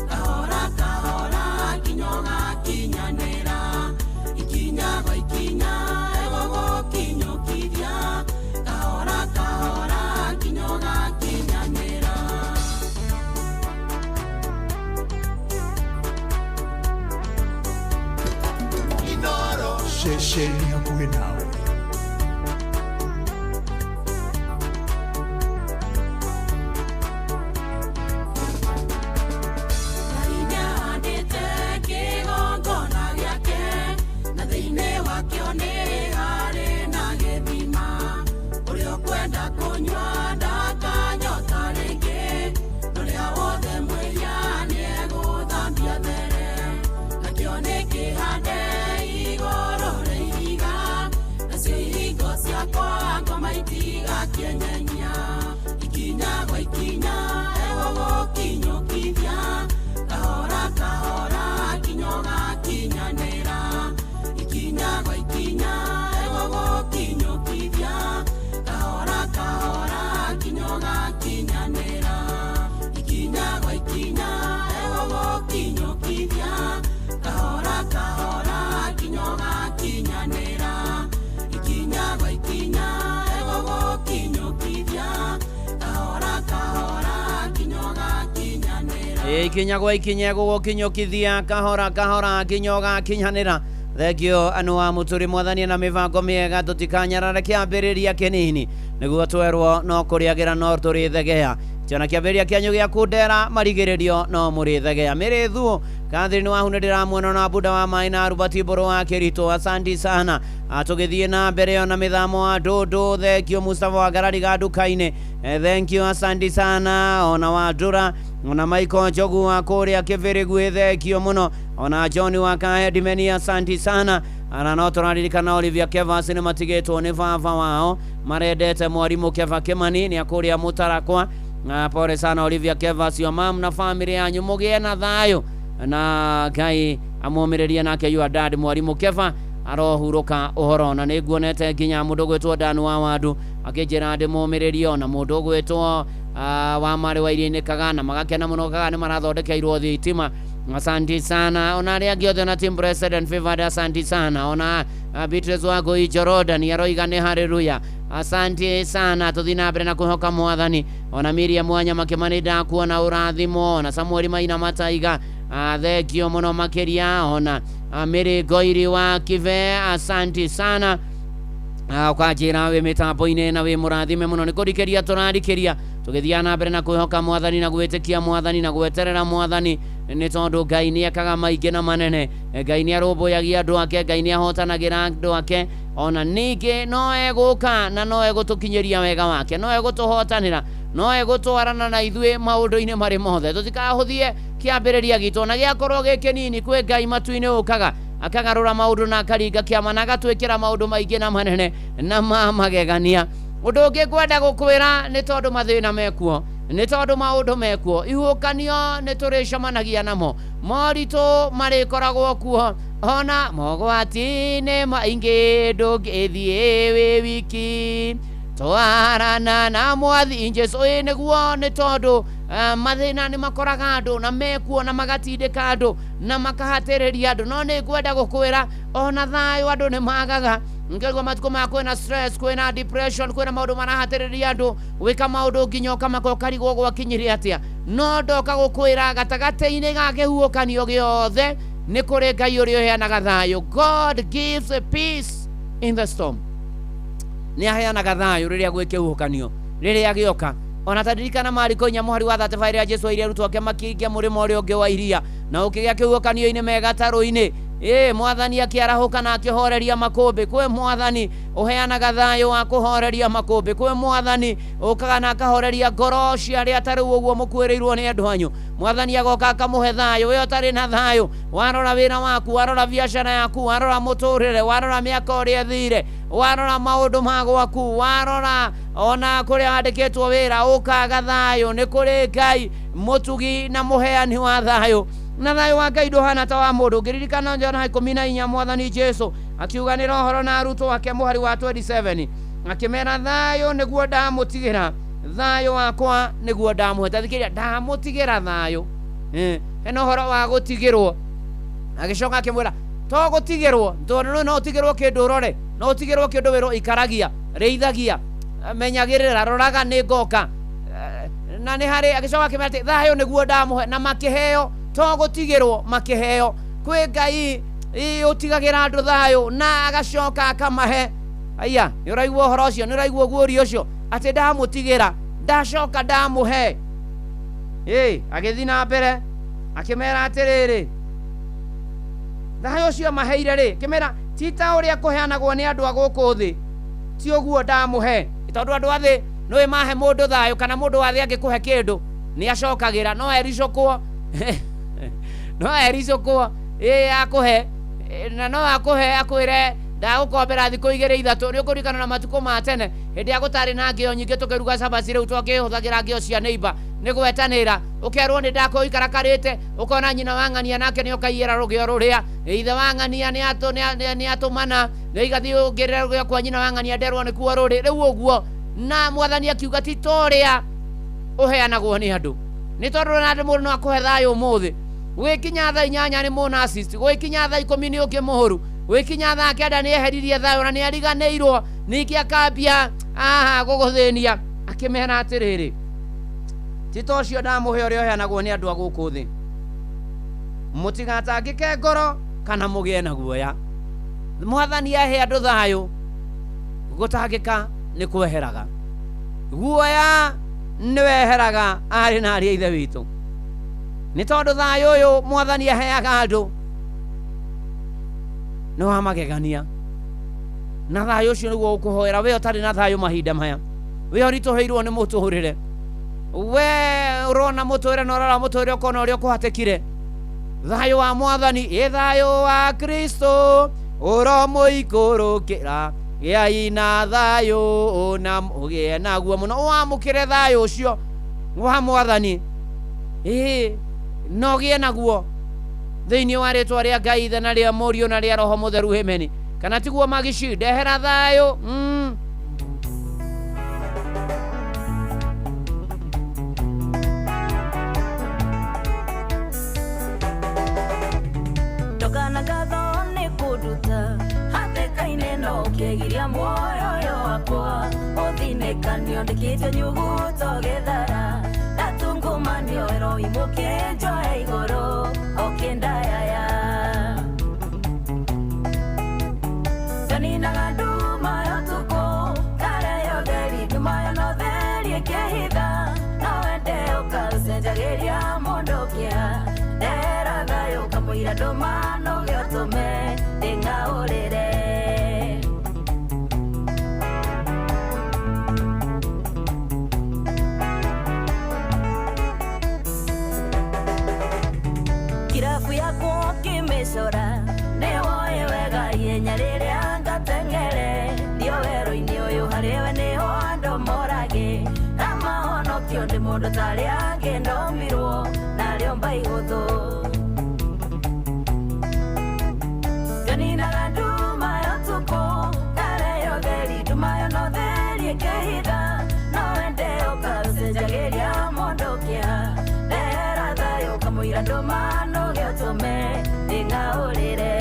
Speaker 2: Kahora kahora nginya ũgakinyanĩra Ikinya gwa ikinya egũgũkinyũkithia Kahora kahora nginya ũgakinyanĩra
Speaker 24: Ceceni hakuhĩ nawe.
Speaker 2: Ngai nĩahandĩte kĩgongona gĩake na thĩinĩ wakĩo nĩ harĩ na gĩthima ũrĩa ũkwenda kũnyua ndakanyota rĩngĩ ũrĩa wothe mwĩhia nĩegũthambia there nakĩo nĩ kĩhande igũrũ rĩa ihiga nacio ihingo ciakwa ngoma itigakĩenyenyia ikinya gwa ikinya egũgũkinyũkithia kahora kahora nginya ũgakinyanĩra ikinya gwa ikinya egũgũkinyũkithia kahora kahora nginya ũgakinyanĩra ikinya gwa ikinya egũgũkinyũkithia kahora kahora nginya ũgakinyanĩra ikinya gwa ikinya egũgũkinyũkithia kahora kahora nginya ũgakinyanĩra
Speaker 22: Ikinya gwa ikinya egũgũkinyũkithia kahora kahora nginya ũgakinyanĩra. Thengio anu wa mũtũrĩ mwathani na mĩbango mĩega tũtikanyarare kĩambĩrĩria kĩnini nĩguo twerwo no kũrĩagĩra no tũrĩthegea tiona kĩambĩrĩria kĩanyu gĩa kundera marigĩrĩrio no mũrĩthegea mĩrĩthuo Catherine wahu nĩ ndĩramuona na buda wa maĩ na Rubati Mbũrũ wa Kĩritũ asanti sana. Tũgĩthiĩ na mbere ona mĩthamo wa ndũndũ thengio Mustafa wa Ngarariga nduka-inĩ thengio asanti sana ona wa Ndũra ona Michael Njogu wa kũrĩa Kĩbĩrĩguĩ thengio mũno ona John wa Kahedimeni asanti sana ana no tũraririkana Olivia Kevas nĩ matigĩtwo nĩ baba wao marendete mwarimũ Keva Kimani nĩ akũrĩa Mũtarakwa. Pole sana Olivia Kevas your mom na family yanyu mũgĩe na thayũ na Ngai amũmĩrĩrie nake your dad mwarimũ Keva arohurũka ũhoro na nĩ nguonete nginya mũndũ ũgwĩtwo Dan wa Wandu akĩnjĩra ndĩmũmĩrĩrie ona mũndũ ũgwĩtwo wa Marĩ wa Iria-inĩ Kagana magakena mũno Kagana nĩ marathondekeirwo thitima asanti sana ona arĩa angĩ othe ona team president favored asanti sana ona Beatrice wa Ngũi Jordan aroiga nĩ haleluya asanti sana tũthiĩ na mbere na kwĩhoka mwathani ona Miriam Wanyama Kĩmani ndakuona ũrathimo ona Samuel Maina Mataiga thengio mũno makĩria ona Mary Ngoiri wa Kive asanti sana ũkanjĩra wĩ mĩtambo-inĩ na wĩ mũrathime mũno nĩ kũrikĩria tũrarikĩria tũgĩthiaga na mbere na kwĩhoka mwathani na gwĩtĩkia mwathani na gweterera mwathani nĩ tondũ Ngai nĩ ekaga maingĩ na manene Ngai nĩ arũmbũyagia andũ ake Ngai nĩ ahotanagĩra andũ ake ona ningĩ no egũka na no egũtũkinyĩria wega wake no egũtũhotanĩra no egũtwarana na ithuĩ maũndũ-inĩ marĩ mothe tũtikahũthie kĩambĩrĩria gitũ na gĩakorwo gĩ kĩnini kwĩ Ngai matu-inĩ ũkaga akagarũra maũndũ na akaringa kĩama na agatwĩkĩra maũndũ maingĩ na manene na ma magegania ũndũ ũngĩ ngwenda gũkwĩra nĩ tondũ mathĩna mekuo nĩ tondũ maũndũ mekuo ihuũkanio nĩ tũrĩcemanagia namo moritũ marĩkoragwo kuo ona mogwati-inĩ maingĩ ndũngĩthiĩ wĩ wiki twarana na mwathi Jesũ ĩ nĩguo nĩ tondũ mathĩna nĩ makoraga andũ na mekuo na magatindĩka andũ na makahatĩrĩria andũ no nĩ ngwenda gũkwĩra ona thayũ andũ nĩ magaga ngĩigua matukũ maya kwĩna stress kwĩna depression kwĩna maũndũ marahatĩrĩria andũ gwĩka maũndũ nginya ũkamaka ũkarigwo gwakinyire atĩa no ndoka gũkwĩra gatagatĩ-inĩ ga kĩhuhũkanio gĩothe nĩ kũrĩ Ngai ũrĩa ũheanaga thayũ. God gives a peace in the storm. Nĩ aheanaga thayũ rĩrĩa gwĩ kĩhuhũkanio rĩrĩa gĩoka ona taririkana Mariko 4 mũhari wa 35 rĩrĩa Jesũ aire arutwo ake makĩingia mũrĩmo ũrĩa ũngĩ wa iria na ũkĩgĩa kĩhuhũkanio-inĩ me gatarũ-inĩ mwathani akĩarahũka na akĩhoreria makũmbĩ kwĩ mwathani ũheanaga thayũ wa kũhoreria makũmbĩ kwĩ mwathani ũkaga na akahoreria ngoro cia arĩa ta rĩu ũguo mũkuĩrĩirwo nĩ andũ anyu mwathani agoka akamũhe thayũ we ũtarĩ na thayũ warora wĩra waku warora biacara yaku warora mũtũrĩre warora mĩaka ũrĩa ĩthire warora maũndũ ma gwaku warora ona kũrĩa wandĩkĩtwo wĩra ũkaga thayũ nĩ kũrĩ Ngai Mũtugi na mũheani wa thayũ. Na thayũ wa Ngai ndũhana ta wa mũndũ. Ngĩririkana Johana 14 mwathani Jesu akiuganĩra ũhoro na arutwo ake mũhari wa 27 akĩmera thayũ nĩguo ndamũtigĩra, thayũ wakwa nĩguo ndamũhe. Tathikĩrĩria, ndamũtigĩra thayũ. Hena ũhoro wa gũtigĩrwo. Agĩcoka akĩmwĩra to gũtigĩrwo, tondũ no ũtigĩrwo kĩndũ ũrore, no ũtigĩrwo kĩndũ wĩrwo ikaragia, rĩithagia, menyagĩrĩra, roraga nĩ ngoka. Na nĩ harĩ agĩcoka akĩmera atĩ thayũ nĩguo ndamũhe, na makĩheo, to gũtigĩrwo makĩheo. Kwĩ Ngai ũtigagĩra andũ thayũ na agacoka akamahe. Aya, nĩ ũraigua ũhoro ũcio, nĩ ũraigua guũri ũcio atĩ ndamũtigĩra, ndacoka ndamũhe. Agĩthiĩ na mbere akĩmera atĩrĩrĩ, thayũ ũcio maheire rĩ, akĩmera ti ta ũrĩa kũheanagwo nĩ andũ a gũkũ thĩ, ti ũguo ndamũhe. Tondũ andũ a thĩ nĩũĩ mahe mũndũ thayũ, kana mũndũ wa thĩ angĩkũhe kĩndũ nĩ acokagĩra, no ericũkwo no ericũkwo akũhe, na no akũhe akwĩre ndagũkombera thikũ igĩrĩ ithatũ. Nĩ ũkũririkana na matukũ ma tene hĩndĩ ĩrĩa gũtarĩ na ngĩo nyingĩ tũkĩruga cabaci, rĩu twakĩhũthagĩra ngĩo cia neighbor nĩ gwetanĩra, ũkerwo nĩ ndakũikara karĩte, ũkona nyina wa ng'ania nake nĩ ũkaiyĩra rũgĩo rũrĩa, ithe wa ng'ania nĩ atũmana, nĩ igathiĩ ũngĩrĩra rũgĩo kwa nyina wa ng'ania nderwo nĩkuo rũrĩ. Rĩu ũguo na mwathani akiuga ti ta ũrĩa ũheanagwo nĩ andũ, nĩ tondũ na andũ mũndũ no akũhe thayũ ũmũthĩ, gwĩkinya thaa 8 nĩ mũnacist, gwĩkinya thaa 10 nĩ ũngĩ mũhũru, gwĩkinya thaa 9 nĩ eheririe thayũ na nĩ ariganĩirwo, ningĩ akambia aha gũgũthĩnia. Akĩmera atĩrĩrĩ, ti ta ũcio ndamũhe ũrĩa ũheanagwo nĩ andũ a gũkũ thĩ, mũtigatangĩke ngoro kana mũgĩe na guoya. Mwathani ahe andũ thayũ, gũtangĩka nĩ kweheraga, guoya nĩ weheraga, arĩ na arĩ a ithe witũ. Nĩ tondũ thayũ ũyũ mwathani aheaga andũ nĩ wa magegania, na thayũ ũcio nĩguo ũkũhoera we ũtarĩ na thayũ mahinda maya, we ũritũhĩirwo nĩ mũtũrĩre, we ũrona mũtũrĩre na ũrora mũtũrĩre ũkona ũrĩa ũkũhatĩkire. Thayũ wa mwathani, ĩ thayũ wa Kristo ũromũikũrũkĩra, gĩai na thayũ na ũgĩe naguo mũno. Wamũkĩre thayũ ũcio wa mwathani, no ũgĩe naguo thĩinĩ wa rĩtwa rĩa Ngai Ithe na rĩa Mũriũ na rĩa Roho Mũtheru. Amen. Kana tiguo magici, ndehera thayũ.
Speaker 3: Ndokana ngatho nĩ kũnduta hatĩka-inĩ no ũkĩgiria muoyo ũyũ wakwa, ũthinĩkanio ndĩkĩte nyuguto gĩthara, ndatungumanio ĩroimũkĩ njoe igũrũ ũkĩndayaya. Ndaninaga nduma ya ũtukũ kare yotheri, nduma yo no theri ĩkĩhitha, no wende ũkacenjagĩria mũndũ kĩeha, ndehera thayũ kamũira ndũma no gĩotũme ndĩng'aũrĩre. Kirabu yakwa ũkĩmĩcora nĩwoĩ wega ihenya rĩrĩa ngateng'ere, ndio werũ-inĩ ũyũ harĩwe nĩho andũ morage, na mahonokio nĩ mũndũ tarĩ angĩ ndomirwo narĩo mbaihũthũ. Nganinaga nduma ya ũtukũ kare yotheri, nduma yo no theri ĩkĩhitha, no wende ũkacenjagĩria mũndũ kĩeha, ndehera thayũ kamũira ndũma no gĩotũme ndĩng'aũrĩre.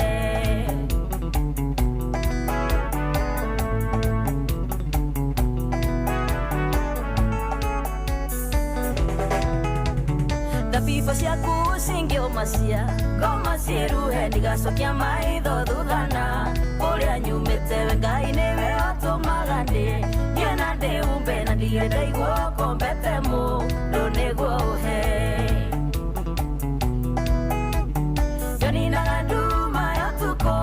Speaker 3: Thabibu ciaku cingĩũma cia ngoma ciĩruhe, ndigacokia maitho thuthana, kũrĩa nyumĩte we Ngai nĩwe ũtũmaga ndĩ niĩ na ndĩumbe, na ndirĩ ndaigua ũkombete mũndũ nĩguo ũhe. Ndaninaga nduma ya ũtukũ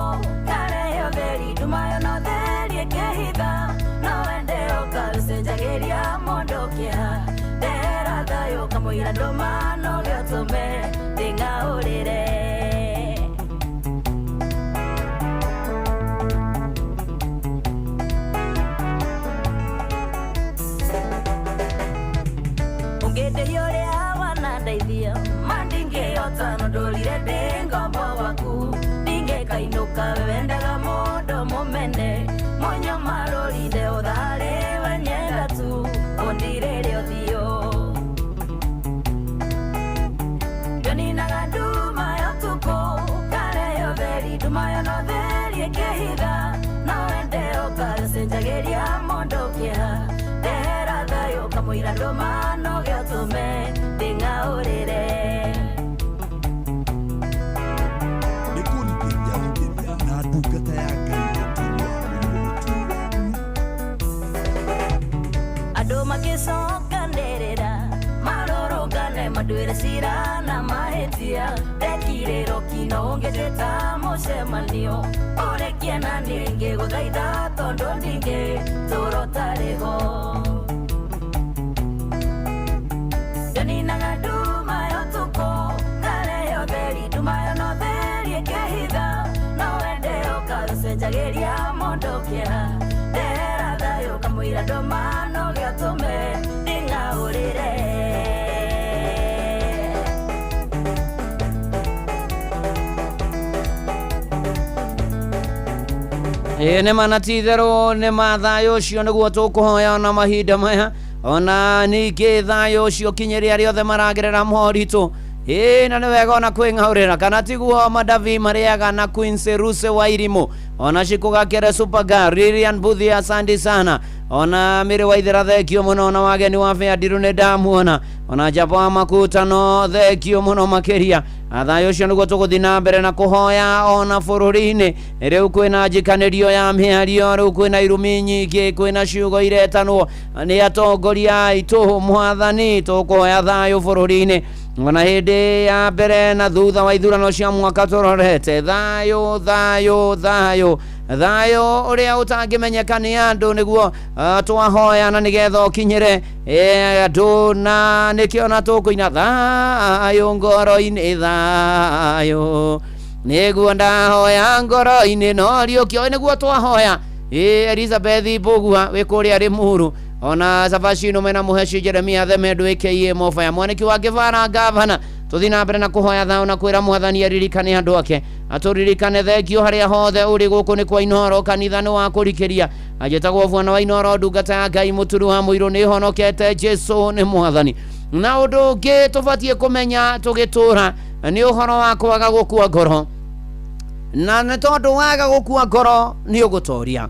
Speaker 3: kare yotheri, nduma yo no theri ĩkĩhitha, no wende ũkacenjagĩria mũndũ kĩeha, ndehera thayũ kamũira ndũma no gĩotũme ndĩng'aũrĩre. Ũngĩndĩhia ũrĩa wanandeithia mũndũ mũmene mũnyamarũrire ũtharĩ wenyenda tu ũndirĩre ũthiũ Nyonaga nduma ya ũtukũ karehe ũtheri nduma yo no theri ĩkĩhitha no wende ũkacenjagĩria mũndũ kĩeha ndehera thayũ kamũira ndũma no gĩotũme ndĩng'aũrĩre.
Speaker 24: Na ndungata ya Ngai Mũturi wa Mũirũ.
Speaker 3: Andũ magĩcokanĩrĩra marũrũngane manduĩre cira na mahĩtia ndekirĩrwo kino ũngĩnjĩta mũcemanio ũrĩkie na niĩ ngĩgũthaitha tondũ ndingĩ tũra ũtarĩ ho. Nyonaga nduma ya ũtukũ ngarehe ũtheri nduma yo no theri ĩkĩhitha no wende ũkacenjagĩria mũndũ kĩeha ndehera thayũ kamũira ndũma no gĩotũme ndĩng'aũrĩre.
Speaker 22: Ĩĩ nĩ ma na ti itherũ nĩ ma thayũ ũcio nĩguo tũkũhoya ona mahinda maya ona ningĩ thayũ ũcio ũkinyĩre arĩa othe maragerera moritũ. Ĩĩ na nĩ wega ona kwĩng'aũrĩra kana tiguo Madavi marĩaga na Queen Seruse wa Irimũ ona Shikũgakere Supergirl Lilian Buthi asante sana ona Mĩrĩ wa Ithera thengio mũno ona wageni wa Bĩa nĩ ndamuona ona Jabo wa Makutano thengio mũno makĩria. Thayũ ũcio nĩguo tũgũthiĩ na mbere na kũhoya ona bũrũri-inĩ. Rĩu kwĩna njikanĩrio ya mĩario, rĩu kwĩna irumi nyingĩ, kwĩna ciugo iretanwo nĩ atongoria aitũ. Mwathani tũkũhoya thayũ bũrũri-inĩ ona hĩndĩ ya mbere na thutha wa ithurano cia mwaka tũrorete thayũ thayũ thayũ thayũ ũrĩa ũtangĩmenyeka nĩ andũ nĩguo twahoya na nĩgetha ũkinyĩre andũ na nĩkĩo na tũkũina thayũ ngoro-inĩ thayũ nĩguo ndahoya ngoro-inĩ no riũkio nĩguo twahoya. Elizabeth Mbũgua wĩ kũrĩa Rĩmuru ona Savashino mena Mũheci Jeremia Themendu aka Mofaya mwaniki wa Kĩbara gavana tũthiĩ na mbere na kũhoya thayũ na kwĩra mwathani aririkane andũ ake atũririkane thengio harĩa hothe ũrĩ gũkũ nĩ kwa Inooro kanitha nĩ wa kũrikĩria anjĩtagwo Bwana wa Inooro ndungata ya Ngai Mũturi wa Mũirũ nĩ honokete Jesũ nĩ mwathani. Na ũndũ ũngĩ tũbatiĩ kũmenya tũgĩtũra nĩ ũhoro wa kwaga gũkua ngoro na nĩ tondũ waga gũkua ngoro nĩ ũgũtoria.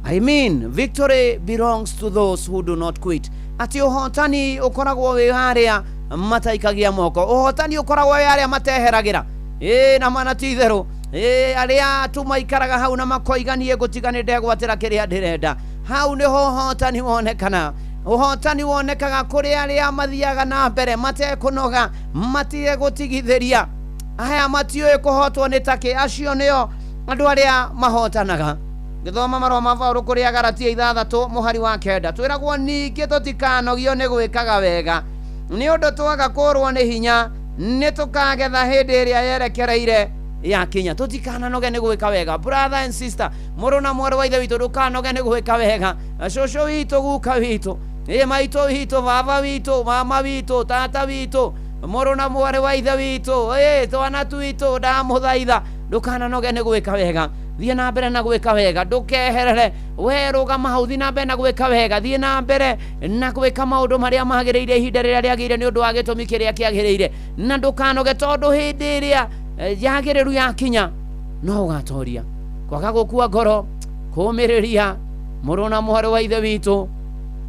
Speaker 22: I mean, victory belongs to those who do not quit. Ati ũhotani ũkoragwo wĩ harĩa mataikagia moko, ũhotani ũkoragwo wĩ arĩa mateheragira. Ĩĩ na mana ti itherũ, ĩĩ arĩa tu maikaraga hau na makoiga niĩ ngũtiga nĩ ndegwatĩra kĩrĩa ndĩrenda. Hau nĩho ũhotani wonekana. Ũhotani wonekaga kũrĩ arĩa mathiaga na mbere matekũnoga, matigũtigithĩria. Aya matiũĩ kũhotwo nĩ takĩ, acio nĩo andũ arĩa mahotanaga. Gĩthoma marũa ma Paũlũ kũrĩ Agalatia 6 mũhari wa 9 twĩragwo ningĩ tũtikanogio nĩ gwĩkaga wega nĩ ũndũ twaga kũrwo nĩ hinya nĩ tũkagetha hĩndĩ ĩrĩa yerekereire yakinya. Tũtikananoge nĩ gwĩka wega. Brother and sister, mũrũ na mwarĩ wa ithe witũ, ndũkanoge nĩ gwĩka wega. Cũcũ witũ, guka witũ, ĩ maitũ witũ, baba witũ, mama witũ, tata witũ, mũrũ na mwarĩ wa ithe witũ, ĩ twana twitũ, ndamũthaitha ndũkananoge nĩ gwĩka wega. Thiĩ na mbere na gwĩka wega, ndũkeherere we rũgama hau, thiĩ na mbere na gwĩka wega, thiĩ na mbere na gwĩka maũndũ marĩa magĩrĩire ihinda rĩrĩa rĩagĩrĩire nĩ ũndũ wa gĩtũmi kĩrĩa kĩagĩrĩire, na ndũkanoge tondũ hĩndĩ ĩrĩa yagĩrĩru yakinya no ũgatoria. Kwaga gũkua ngoro, kũũmĩrĩria mũrũ na mwarĩ wa ithe witũ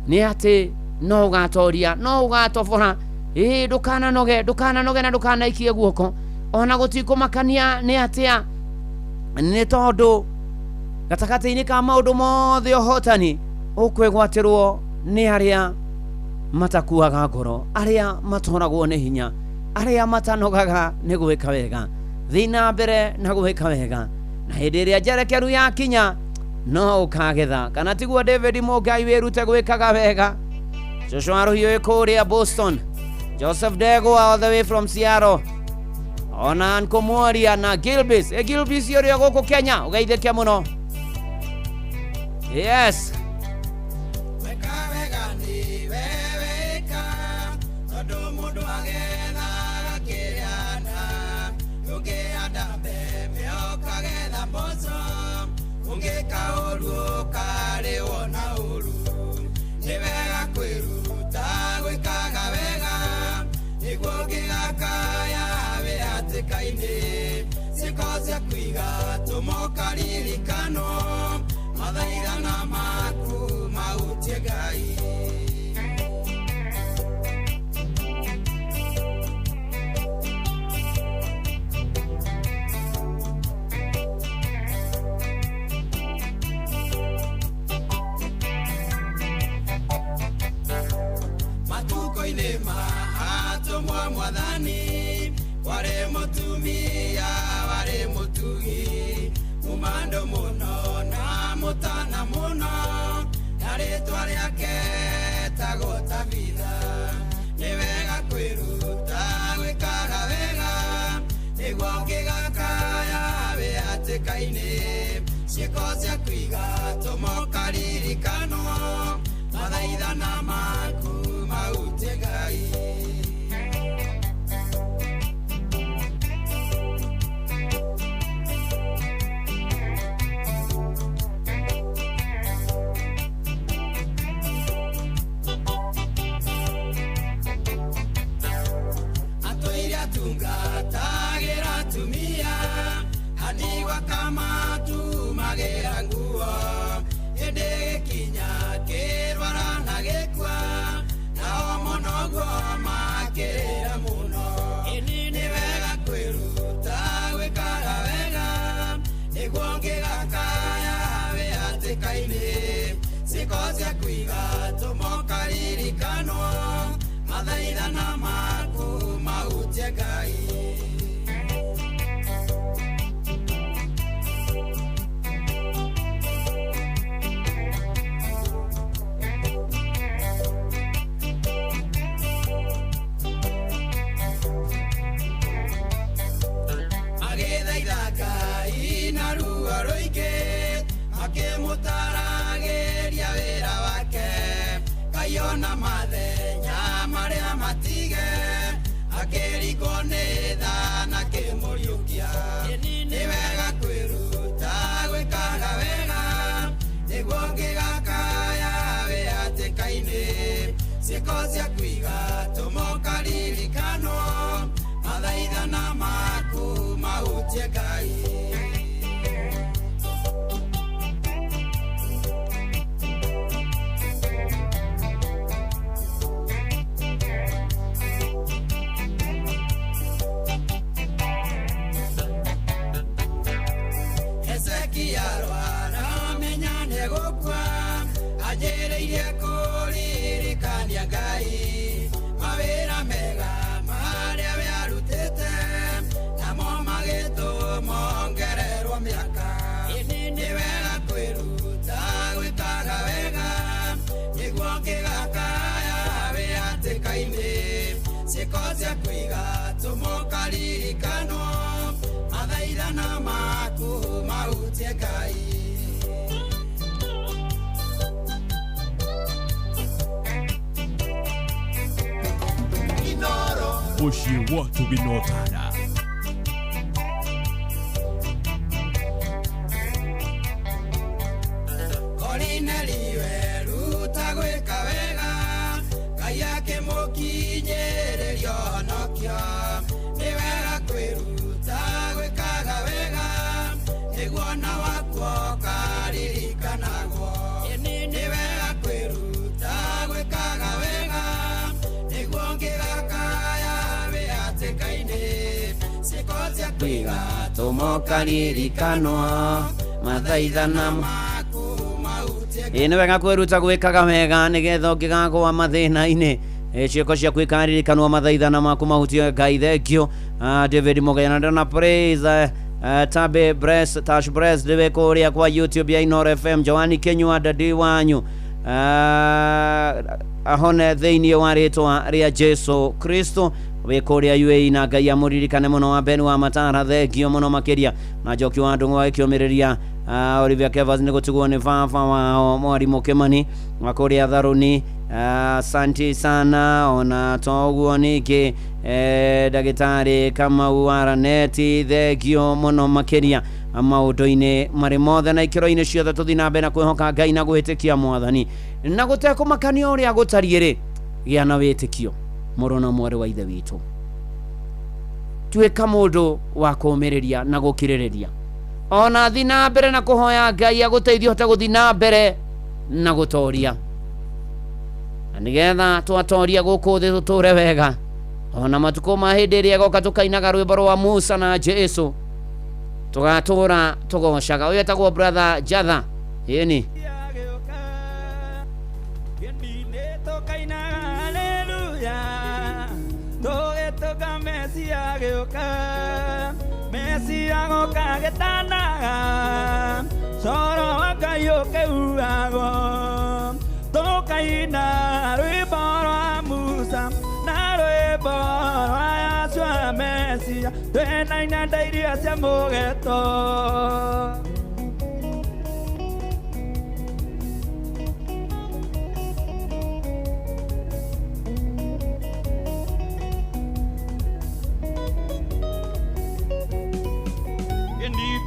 Speaker 22: nĩ atĩ no ũgatoria, no ũgatobora. Ĩĩ ndũkananoge, ndũkananoge na ndũkanaikie guoko ona gũtikũmakania nĩ atĩa, nĩ tondũ gatagatĩ-inĩ ka maũndũ mothe ũhotani ũkwĩgwatĩrwo nĩ arĩa matakuaga ngoro, arĩa matoragwo nĩ hinya, arĩa matanogaga nĩ gwĩka wega. Thiĩ na mbere na gwĩka wega, na hĩndĩ ĩrĩa njerekeru yakinya no ũkagetha. Kana tiguo David Mũngai, wĩrute gwĩkaga wega. Cũcũ wa Rũhiũ wĩ kũrĩa Boston, Joseph Ndegwa all the way from Seattle, ona Uncle Mworia na Gilbis. E Gilbis ũrĩa gũkũ Kenya, ũgeithĩke mũno. Yes.
Speaker 2: Ũngĩka ũru ũkarĩhwo na ũru. Nĩ wega kwĩruta gwĩkaga wega, nĩguo ũngĩgakaya wĩ hatĩka-inĩ. Ciĩko ciaku igatũma ũkaririkanwo, mathaithana maku mahutie Ngai. Matukũ-inĩ ma atũmwo Mwathani, kwarĩ mũtumia warĩ mũtugi, mũmando mũno na mũtana mũno, na rĩtwa rĩake etagwo Tabitha. Nĩ wega kwĩruta gwĩkaga wega, nĩguo ũngĩgakaya wĩ hatĩka-inĩ. Ciĩko ciaku igatũma ũkaririkanwo, mathaithana maku mahutie Ngai. Atũire atungatagĩra atumia, andigwa akamatumagĩra nguo. Hĩndĩ gĩkinya kĩrwara na gĩkua, nao mũno guo makĩrĩra mũno. Nĩ wega kwĩruta gwĩkaga wega, nĩguo ũngĩgakaya wĩ hatĩka-inĩ. Ciĩko ciaku igatũma ũkaririkanwo, mathaithana maku mahutie Ngai. Magĩthaitha Ngai na ruo rũingĩ, makĩmũtaragĩria wĩra wake. Ngai ona mathenya marĩa matige, akĩringwo nĩ tha na akĩmũriũkia. Nĩ wega kwĩruta gwĩkaga wega, nĩguo ũngĩgakaya wĩ hatĩka-inĩ. Ciĩko ciaku igatũma ũkaririkanwo, mathaithana maku mahutie Ngai. Hezekia arwara amenya nĩegũkua, anjĩrĩirie kũririkania Ngai mawĩra mega marĩa we arutĩte, namo magĩtũma ongererwo mĩaka. Nĩ wega kwĩruta gwĩkaga wega, nĩguo ũngĩgakaya wĩ hatĩka-inĩ. Ciĩko ciaku igatũma ũkaririkanwo, mathaithana maku mahutie Ngai.
Speaker 11: Mũciĩ wa ũtugi na ũtana.
Speaker 2: Korinelio eruta gwĩka wega, Ngai akĩmũkinyĩrĩria ũhonokio. Nĩ wega kwĩruta gwĩkaga wega, nĩguo ona waku ũkaririkanagwo. Nĩ wega kwĩruta gwĩkaga wega, nĩguo ũngĩgakaya wĩ hatĩka-inĩ. Ciĩko ciaku igatũma
Speaker 22: ũkaririkanwo, mathaithana
Speaker 2: maku mahutie
Speaker 22: Ĩ nĩ wega kwĩruta gwĩkaga wega nĩgetha ũngĩgagũa mathĩna-inĩ ciĩko ciaku ikaririkanwo, mathaithana maku mahutie Ngai. Thengio David Mũgayana ndona praise Tabe Bress Tash Bress ndĩwe kũrĩa kwa YouTube ya Inooro FM. Joani Kinyua dadi wanyu ahone thĩinĩ wa rĩtwa rĩa Jesu Kristo wĩ kũrĩa UAE na Ngai amũririkane mũno. Wa Ben wa Matara thengio mũno makĩria, na Njoki wa Ndung'u agĩkĩũmĩrĩria Olivia Kevas nĩ gũtigwo nĩ baba wao mwarimũ Kimani wa kũrĩa Tharuni. Asanti sana. Ona toguo ningĩ ndagĩtarĩ Kamau wa Raneti thengio mũno makĩria. Maũndũ-inĩ marĩ mothe na ikĩro-inĩ ciothe tũthiĩ na mbere na kwĩhoka Ngai na gwĩtĩkia Mwathani na gũtekũmakania ũrĩa gũtariĩ rĩ, gĩa na wĩtĩkio mũrũ na mwarĩ wa ithe witũ. Tuĩka mũndũ wa kũũmĩrĩria na gũkirĩrĩria, ona thi na mbere na kũhoya Ngai agũteithie ũhote gũthiĩ na mbere na gũtoria, na nĩgetha twatoria gũkũ thĩ tũtũre wega ona matukũ ma hĩndĩ ĩrĩa ĩgoka tũkainaga rwĩmbo rwa Musa na Jesu tũgatũra tũgocaga. Ũyũ etagwo brother Jatha. Ĩni
Speaker 5: tũgĩtũka Mesia gĩũka, Mesia goka gĩtanaga coro wa Ngai ũkĩhuhagwo, tũkaina rwĩmbo rwa Musa na rwĩmbo rwa Yahshua Mesia, twĩna inanda iria cia mũgeto.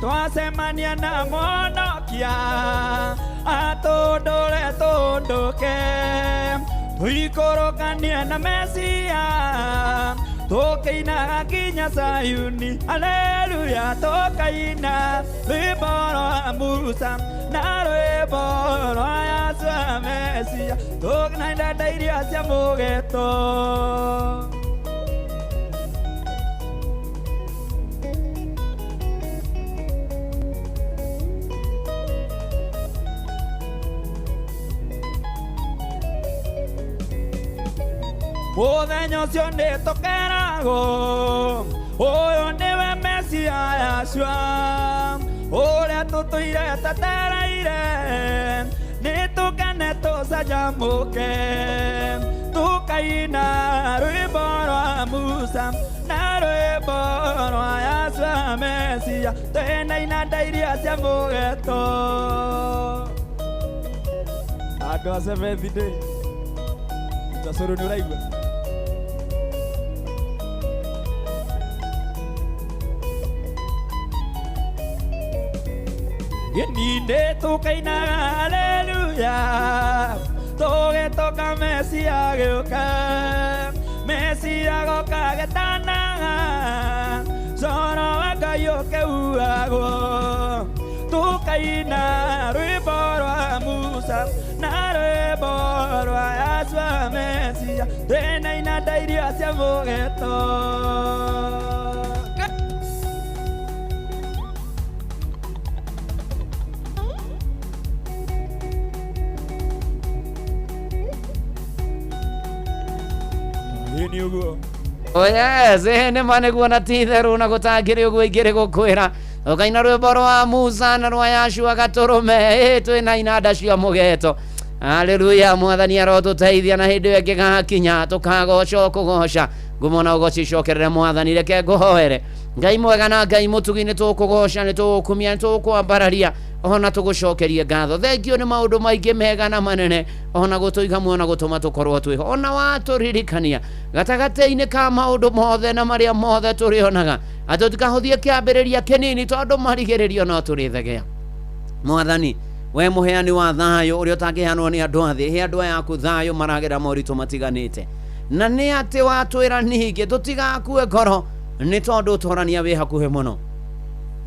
Speaker 5: Twacemania na monokia atũndũre tũndũke, tũikũrũkanie na Mesia tũkĩinaga nginya Sayuni, haleluya, tũkaina rwĩmbo rwa Musa na rwĩmbo rwa Yahshua Mesia, tũkĩina inanda iria cia mũgeto. Mũthenya ũcio nĩtũkeragwo ũyũ nĩwe Mesia Yahshua ũrĩa tũtũire twetereire, nĩtũkene tũcanjamũke, tũkaina rwĩmbo rwa Musa na rwĩmbo rwa Yahshua Mesia, twĩna inanda iria cia mũgeto. Andũ a Seventh Day Tasoro nĩ ũraigua? Gĩnindĩ tũkainaga haleluya, tũgĩtũka Mesia gĩũka, Mesia goka gĩtanaga coro wa Ngai ũkĩhuhagwo, tũkaina rwĩmbo rwa Musa na rwĩmbo rwa Yahshua Mesia, twĩna inanda iria cia mũgeto. Nĩ ũguo.
Speaker 22: Oh yes, nĩ ma nĩguo na ti itherũ na gũtangĩrĩ ũguo ingĩrĩ gũkwĩra ũkaina rwĩmbo rwa Musa na rwa Yahshua gatũrũme, twĩna inanda cia mũgeto. Haleluya, Mwathani arotũteithia na hĩndĩ ĩyo ĩngĩgakinya tũkagoca o kũgoca ngumo na ũgoci icokerere Mwathani. Reke ngũhoere Ngai mwega na Ngai mũtugi, nĩ tũkũgoca, nĩ tũgũkumia, nĩ tũgũkwambararia ona tũgũcokerie ngatho. Thengio nĩ maũndũ maingĩ mega na manene ona gũtũiga muoyo na gũtũma tũkorwo twĩho, ona watũririkania gatagatĩ-inĩ ka maũndũ mothe na marĩa mothe tũrĩonaga atĩ tũtikahũthie kĩambĩrĩria kĩnini tondũ marigĩrĩrio no tũrĩthegea. Mwathani we mũheani wa thayũ ũrĩa ũtangĩheanwo nĩ andũ a thĩ, he andũ aya aku thayũ maragera moritũ matiganĩte, na nĩ atĩ watwĩra ningĩ tũtigakue ngoro nĩ tondũ ũtorania wĩ hakuhĩ mũno.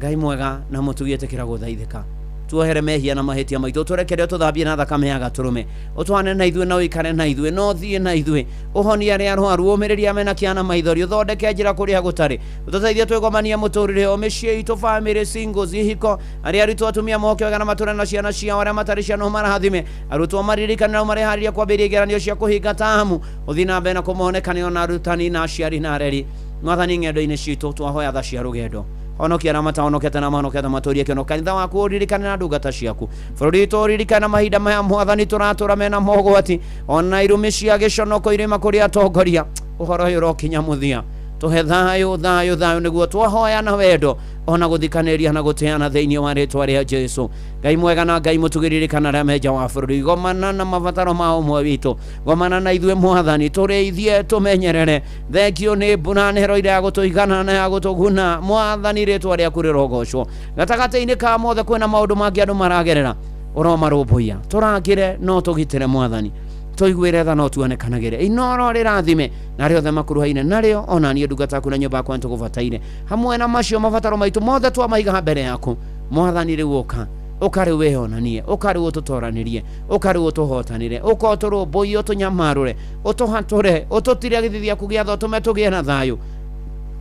Speaker 22: Ngai mwega na mũtugi, ĩtĩkĩra gũthaithĩka, tuohere mehia na mahĩtia maitũ, tũrekere tũthambie na thakame ya gatũrũme, ũtwane na ithuĩ na ũikare na ithuĩ, na ũthiĩ na ithuĩ, ũhonie arĩa arwaru, ũmĩrĩrie mena kĩa na maithori, ũthondeke njĩra kũrĩa gũtarĩ, ũtũteithie twĩgomanie mũtũrĩre o mĩciĩ itũ, famĩlĩ, singles, ihiko, arĩa arutwo atumia moke wega na matũre na ciana ciao, arĩa matarĩ ciana ũmarathime, arutwo maririkane na ũmareharĩrie kwambĩrĩria igeranio cia kũhinga tamu, ũthiĩ na mbere na kũmonekana ona arutani na aciari na areri. Mwathani ng'endo-inĩ citũ twahoya tha cia rũgendo, honokia arĩa matahonokete na mahonokete matũrie kĩono, kanitha waku ũririkane na ndungata ciaku, bũrũri witũ ũririkane na mahinda maya Mwathani tũratũra mena mogwati ona irumi cia gĩconoko irĩma kũrĩ atongoria. Ũhoro ũyũ ũrokinya mũthia, Tũhe thayũ thayũ thayũ nĩguo twahoya na wendo ona gũthikanĩria na gũteana thĩinĩ wa rĩtwa rĩa Jesu. Ngai mwega na Ngai mũtugĩrĩre arĩa me nja wa bũrũri, gomana na mabataro ma ũmwe witũ, gomana na ithuĩ Mwathani, tũrĩithie tũmenyerere. Thengio nĩ mbura nĩ ĩroire ya gũtũigana na ya gũtũguna. Mwathani, rĩtwa rĩaku rĩrogocwo. Gatagatĩ-inĩ ka mothe kwĩna maũndũ mangĩ andũ maragerera, ũromarũmbũiya, tũrangĩre no tũgitĩre Mwathani, tũiguĩre tha no tuonekanagĩre. Inoro rĩrathime na rĩothe makuruhaine narĩo, ona niĩ ndungata yaku na nyũmba yakwa nĩtũgũbataire. Hamwe na macio mabataro maitũ mothe twamaiga mbere yaku Mwathani, rĩu ũka ũka rĩu wĩyonanie, ũka rĩu ũtũtoranĩrie, ũka rĩu ũtũhotanĩre, ũka ũtũrũmbũiye, ũtũnyamarũre, ũtũhatũre, ũtũtire gĩthithi gĩaku gĩa tha, ũtũme tũgĩe na thayũ,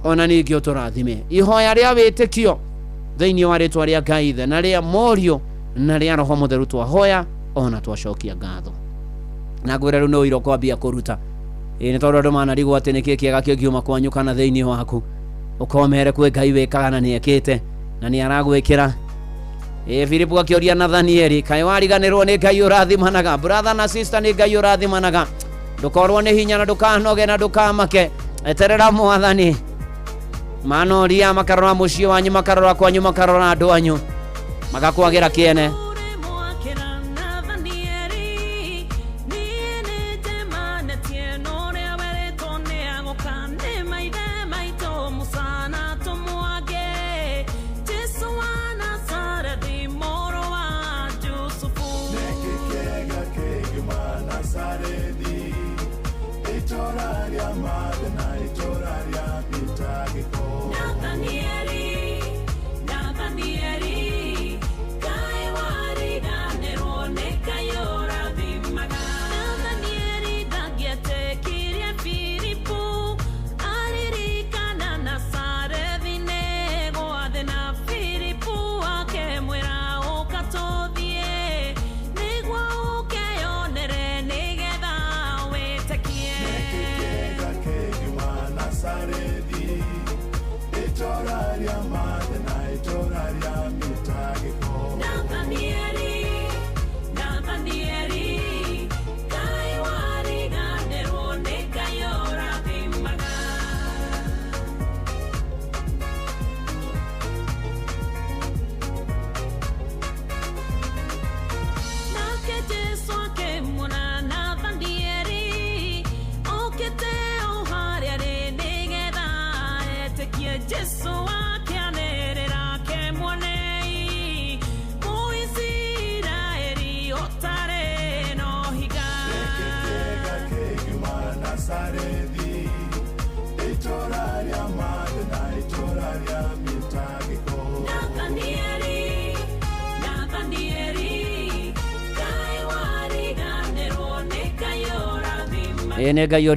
Speaker 22: ona ningĩ ũtũrathime. Ihoya rĩa wĩtĩkio thĩinĩ wa rĩtwa rĩa Ngai Ithe na rĩa Mũriũ na rĩa Roho Mũtheru twahoya ona twacokia ngatho. Na ngwĩra rĩu nĩ ũira ũkwambia kũruta. Ĩĩ nĩ tondũ andũ manarigwo atĩ nĩkĩ kĩega kĩngiuma kwanyu kana thĩinĩ waku, ũkomere kwĩ Ngai wĩkaga na nĩekĩte na nĩ aragwĩkĩra. Ĩĩ Filipu akĩũria Nathanieli, kaĩ wariganĩrwo nĩ Ngai ũrathimanaga? Brother na sister, nĩ Ngai ũrathimanaga. Ndũkorwo nĩ hinya na ndũkanoge na ndũkamake, eterera Mwathani. Manoria makarora mũciĩ wanyu, makarora kwanyu, makarora andũ anyu, magakwagĩra kĩene. Ĩĩ nĩ Ngai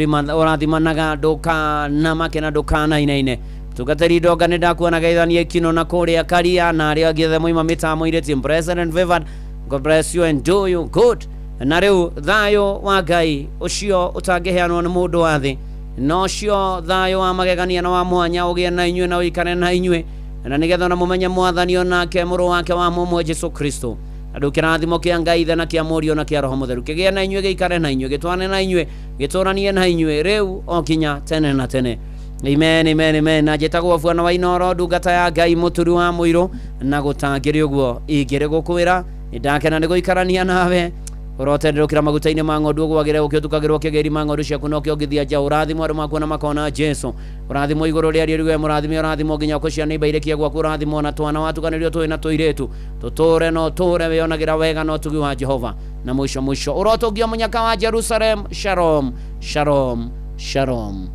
Speaker 22: ũrathimanaga, ndũkanamake na ndũkanainaine. Tungatĩri ndonga nĩ ndakuona geithania ikino na kũrĩa Karia na arĩa angĩ othe moima mĩtambo-inĩ. Team President Vivad, God bless you and do you good. Na rĩu thayũ wa Ngai ũcio ũtangĩheanwo nĩ mũndũ wa thĩ, na ũcio thayũ wa magegania na wa mwanya ũgĩe na inyuĩ na ũikare na inyuĩ, na nĩgetha ona mũmenye Mwathani onake mũrũ wake wa mũmwe Jesu Kristo. Andũ kĩrathimo kĩa Ngai Ithe na kĩa Mũriũ na kĩa Roho Mũtheru kĩgĩe na inyuĩ, gĩikare na inyuĩ, gĩtwane na inyuĩ, gĩtũranie na inyuĩ rĩu o kinya tene na tene. Amen, amen, amen. Na njĩtagwo Bwana wa Inoro, ndungata ya Ngai mũturi wa mũirũ, na gũtangĩrĩ ũguo ingĩrĩ gũkwĩra nĩndakena nĩ gũikarania nawe. Ũrotenderũkĩra maguta-inĩ ma ng'ondu ũgwagĩre ũkĩũtukagĩrwo kĩgĩri ma ng'ondu ciaku na ũkĩongithia njaũ. Ũrathimwo andũ makuona makona Jesu. Ũrathimwo igũrũ rĩa riũa we mũrathime, ũrathimwo nginya ũkũciana imbairĩkie gwaku, ũrathimwo na twana watukanĩrio tũĩ na tũirĩtu. Tũtũre na ũtũre wĩonagĩra wega na ũtugi wa Jehova. Na mũico mũico ũrotũngio mũnyaka wa Jerusalem. Shalom, shalom, shalom.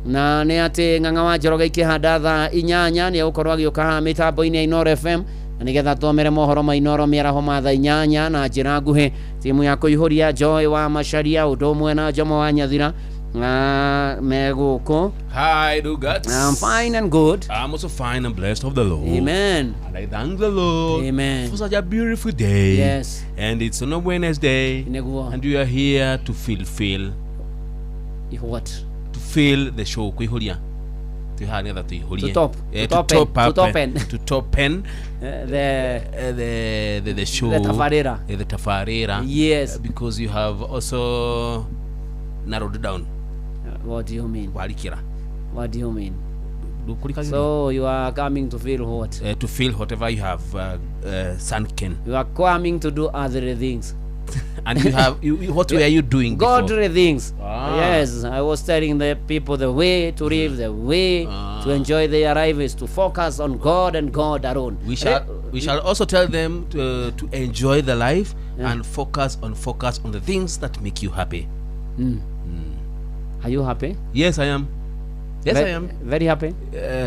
Speaker 22: Na nĩ atĩ Ng'ang'a wa Njoroge ikĩhanda thaa 8 nĩ egũkorwo agĩũka haha mĩtambo-inĩ ya Inoro FM na nĩgetha thomere mohoro ma Inoro mĩaraho ma thaa 8 na njĩra nguhĩ. Timu ya kũihũria Joy wa Macharia ũndũ ũmwe na Jomo wa Nyathira megũkũ.
Speaker 6: Hi, Dugats.
Speaker 22: I'm fine and good.
Speaker 6: I'm also fine and blessed of the Lord.
Speaker 22: Amen.
Speaker 6: And I thank the Lord.
Speaker 22: Amen.
Speaker 6: For such a beautiful day.
Speaker 22: Yes.
Speaker 6: And it's on a Wednesday.
Speaker 22: Nĩguo.
Speaker 6: And we are here to fulfill.
Speaker 22: What?
Speaker 6: To fill the show. Kuihuria. Tuha nĩgetha tuihurie.
Speaker 22: To top.
Speaker 6: To
Speaker 22: To topen.
Speaker 6: top up.
Speaker 22: To topen.
Speaker 6: To topen. The show.
Speaker 22: The tabarĩra.
Speaker 6: The tabarĩra.
Speaker 22: Yes.
Speaker 6: Because you have also narrowed down.
Speaker 22: What do you mean?
Speaker 6: Warikira.
Speaker 22: What do you mean?
Speaker 6: Ndũkũrikagĩria?
Speaker 22: So you are coming to feel what?
Speaker 6: To feel whatever you have sunken.
Speaker 22: You are coming to do other things.
Speaker 6: And you have you, you, what were you doing before?
Speaker 22: Godly things.
Speaker 6: Ah.
Speaker 22: Yes, I was telling the people the way to live, the way to enjoy their life is to focus on God and God alone.
Speaker 6: We shall also tell them to enjoy the life and focus on the things that make you happy.
Speaker 22: Are you happy?
Speaker 6: Yes, I am. Yes, I am.
Speaker 22: Very happy.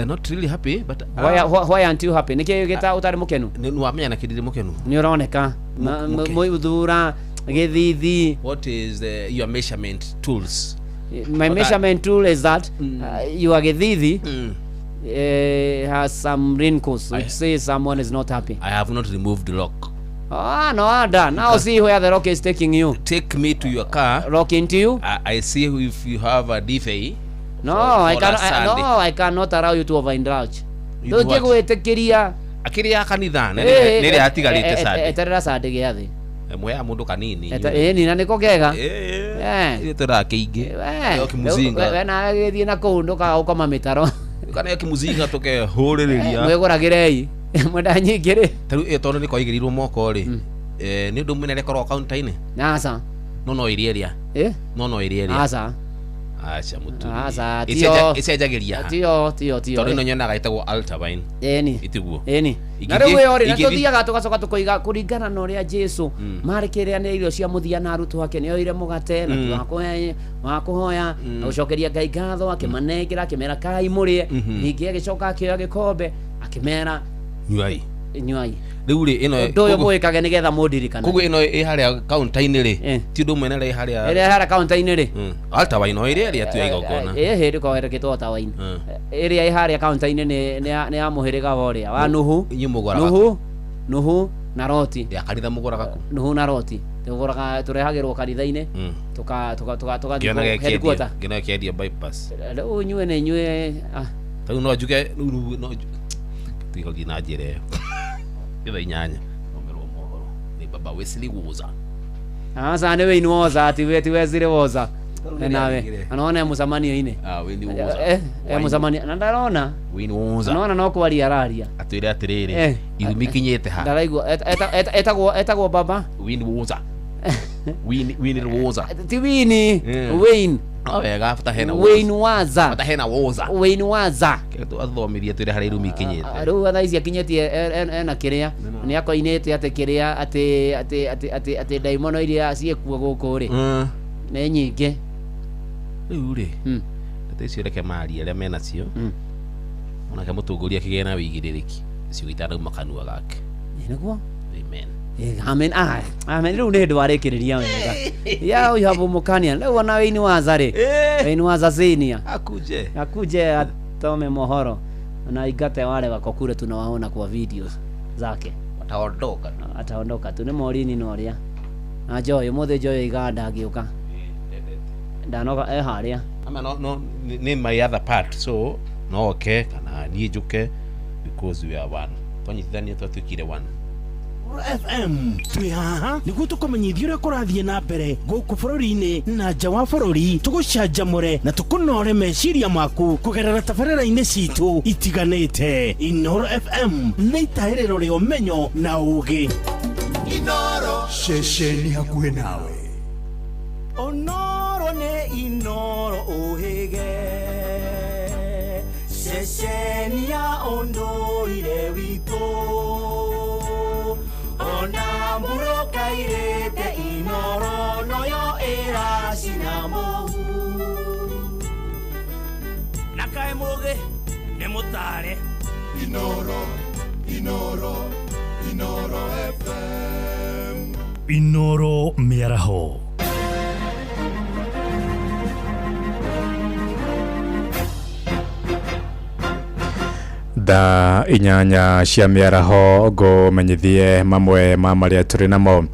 Speaker 6: Not really happy, but
Speaker 22: Why aren't you happy? Nĩkĩ gĩta ũtarĩ mũkenu?
Speaker 6: Nĩ wamenya na kĩndĩ mũkenu.
Speaker 22: Nĩ ũroneka mũthura gĩthithi.
Speaker 6: What is your measurement tools?
Speaker 22: My measurement tool is that your gĩthithi has some wrinkles which say someone is not happy.
Speaker 6: I have not removed the lock.
Speaker 22: Ah, no wonder. Now see where the rock is taking you.
Speaker 6: Take me to your car.
Speaker 22: Rock into you.
Speaker 6: I see if you have a DVA.
Speaker 22: No,
Speaker 6: for
Speaker 22: I
Speaker 6: last
Speaker 22: cannot.
Speaker 6: Sunday.
Speaker 22: No, I cannot allow you to overindulge.
Speaker 6: You do what?
Speaker 22: Ndũngĩgwĩtĩkĩria.
Speaker 6: Akĩrĩ ya kanitha nĩ rĩ atigarĩte Sunday.
Speaker 22: Eterera Sunday gĩathĩ.
Speaker 6: Muoyaga mũndũ kanini.
Speaker 22: Ĩni na nĩko kega. Eh.
Speaker 6: Ithuĩ tũrakĩingĩ.
Speaker 22: We,
Speaker 6: Kĩmũzinga.
Speaker 22: we nawe gĩthiĩ na kũu ndũkaga gũkoma mĩtaro.
Speaker 6: Kana kĩmũzinga tũkehũrĩrĩria.
Speaker 22: Mwĩgũragĩrei. Mwenda nyingĩ rĩ.
Speaker 6: Ta rĩu ĩyo tondũ nĩ kwaigĩrĩirwo moko rĩ, nĩ ũndũ mũnene ĩkoragwo kaunta-inĩ.
Speaker 22: Aca.
Speaker 6: No ĩrĩa ĩrĩa.
Speaker 22: Eh?
Speaker 6: No ĩrĩa ĩrĩa.
Speaker 22: Aca.
Speaker 6: Aca mũturi.
Speaker 22: Aca, tiyo.
Speaker 6: Ĩcenjagĩria ha?
Speaker 22: Tiyo, tiyo, tiyo.
Speaker 6: Tondũ ĩno nyonaga ĩtagwo Altabine.
Speaker 22: Ĩni.
Speaker 6: Ĩtiguo.
Speaker 22: Ĩni. Na rĩu ĩyo rĩ, na tũthiaga tũgacoka tũkoiga kũringana na ũrĩa Jesu marĩ kĩrĩanĩra irio cia mũthia na arutwo ake, nĩ oire mũgate na wa kũhoya na gũcokeria Ngai ngatho, akĩmanengera, akĩmera kai mũrĩe. Ningĩ agĩcoka akĩoya gĩkombe, akĩmera
Speaker 6: nyuai.
Speaker 22: Nyuai.
Speaker 6: Rĩu rĩ, ĩno
Speaker 22: Ũndũ ũyũ mũwĩkage nĩgetha mũndirikane.
Speaker 6: Koguo ĩno ĩ harĩa kaunta-inĩ rĩ, ti ũndũ ũmwe na ĩrĩa ĩ harĩa
Speaker 22: Ĩrĩa harĩa kaunta-inĩ rĩ,
Speaker 6: Altabine no ĩrĩa ĩrĩa tu ya igongona.
Speaker 22: Ĩ hĩndĩ korwo Altabine. Ĩrĩa ĩ harĩa kaunta-inĩ nĩ ya mũhĩrĩga wa ũrĩa wa Nuhu.
Speaker 6: Inyuĩ mũgũraga
Speaker 22: Nuhu na Loti.
Speaker 6: Ya kanitha mũgũraga kũ?
Speaker 22: Nuhu na Loti tũgũraga, tũrehagĩrwo kanitha-inĩ, tuka tuka tuka tugathiĩ
Speaker 6: Ngĩonaga
Speaker 22: headquarter.
Speaker 6: ĩkĩendio, ngĩonaga ĩkĩendio bypass.
Speaker 22: Rĩu inyuĩ nĩ inyuĩ, ah.
Speaker 6: Rĩu no njuge rĩu no tiga na njĩra ĩyo. Nĩ thaa 8 thomerwo mohoro nĩ baba Wesley Woza.
Speaker 22: Aca, nĩ Wayne Woza, ti Wesley Woza.
Speaker 6: Rĩu nĩ
Speaker 22: Nawe
Speaker 6: rĩagĩrĩire.
Speaker 22: anaona e mũcemanio-inĩ.
Speaker 6: Ah, Wayne Woza.
Speaker 22: E mũcemanio na ndarona.
Speaker 6: Wayne Woza.
Speaker 22: Nona no kwaria araria.
Speaker 6: Atwĩre atĩrĩrĩ, irumi ikinyĩte ha?
Speaker 22: Ndaraigua etagwo baba
Speaker 6: Wayne Woza, Wayne Woza.
Speaker 22: Ti Wini. Wayne.
Speaker 6: No wega, bata hena
Speaker 22: Wayne Waza.
Speaker 6: Bata hena Woza.
Speaker 22: Wayne Waza.
Speaker 6: Athomithie twĩre harĩa irumi ikinyĩte.
Speaker 22: Rĩu thaa ici akinyĩtie ena kĩrĩa nĩ akoinĩte atĩ kĩrĩa atĩ ndaimono iria ciĩkuo gũkũ rĩ nĩ nyingĩ.
Speaker 6: Rĩu rĩ, ndeto icio reke marie arĩa menacio, onake mũtongoria akĩgĩe na wĩigĩrĩrĩki ciugo itanauma kanua gake.
Speaker 22: Nĩguo.
Speaker 6: Amen.
Speaker 22: Amen. Ah, amen. Rĩu nĩ hĩndĩ warĩkĩrĩria wega ya ũyũ habu mũkania rĩu ona Wayne Waza rĩ, Wayne Waza senior
Speaker 6: akuje
Speaker 22: akuje atome mohoro na ingate wale wako kule tunawaona kwa videos zake.
Speaker 6: Wataondoka tu.
Speaker 22: Ataondoka tu nĩ Morini na ũrĩa na Joy ũmũthĩ. Joy Iganda agĩũka ndanoga e harĩa.
Speaker 6: Ama no nĩ my other part, so no oke kana niĩ njũke because we are one, twanyitithania twatuĩkire one.
Speaker 21: FM twĩ haha nĩguo tũkũmenyithia ũrĩa kũrathiĩ na mbere gũkũ bũrũri-inĩ na nja wa bũrũri, tũgũcanjamũre na tũkũnore meciria maku kũgerera tabarĩra-inĩ citũ itiganĩte. Inoro FM nĩ itahĩrĩro rĩa ũmenyo na ũũgĩ.
Speaker 24: Inoro, ceceni hakuhĩ nawe.
Speaker 2: Onoro nĩ Inoro ũhĩge, ceceni ya ũndũire witũ, ona mbũrũkairĩte Inoro noyo ĩracina mũhu.
Speaker 4: Na kaĩ mũgĩ nĩ mũtare.
Speaker 24: Inoro, Inoro, Inoro FM.
Speaker 11: Inoro mĩaraho.
Speaker 1: Thaa 8 cia mĩaraho ngũmenyithie mamwe ma marĩa tũrĩ namo.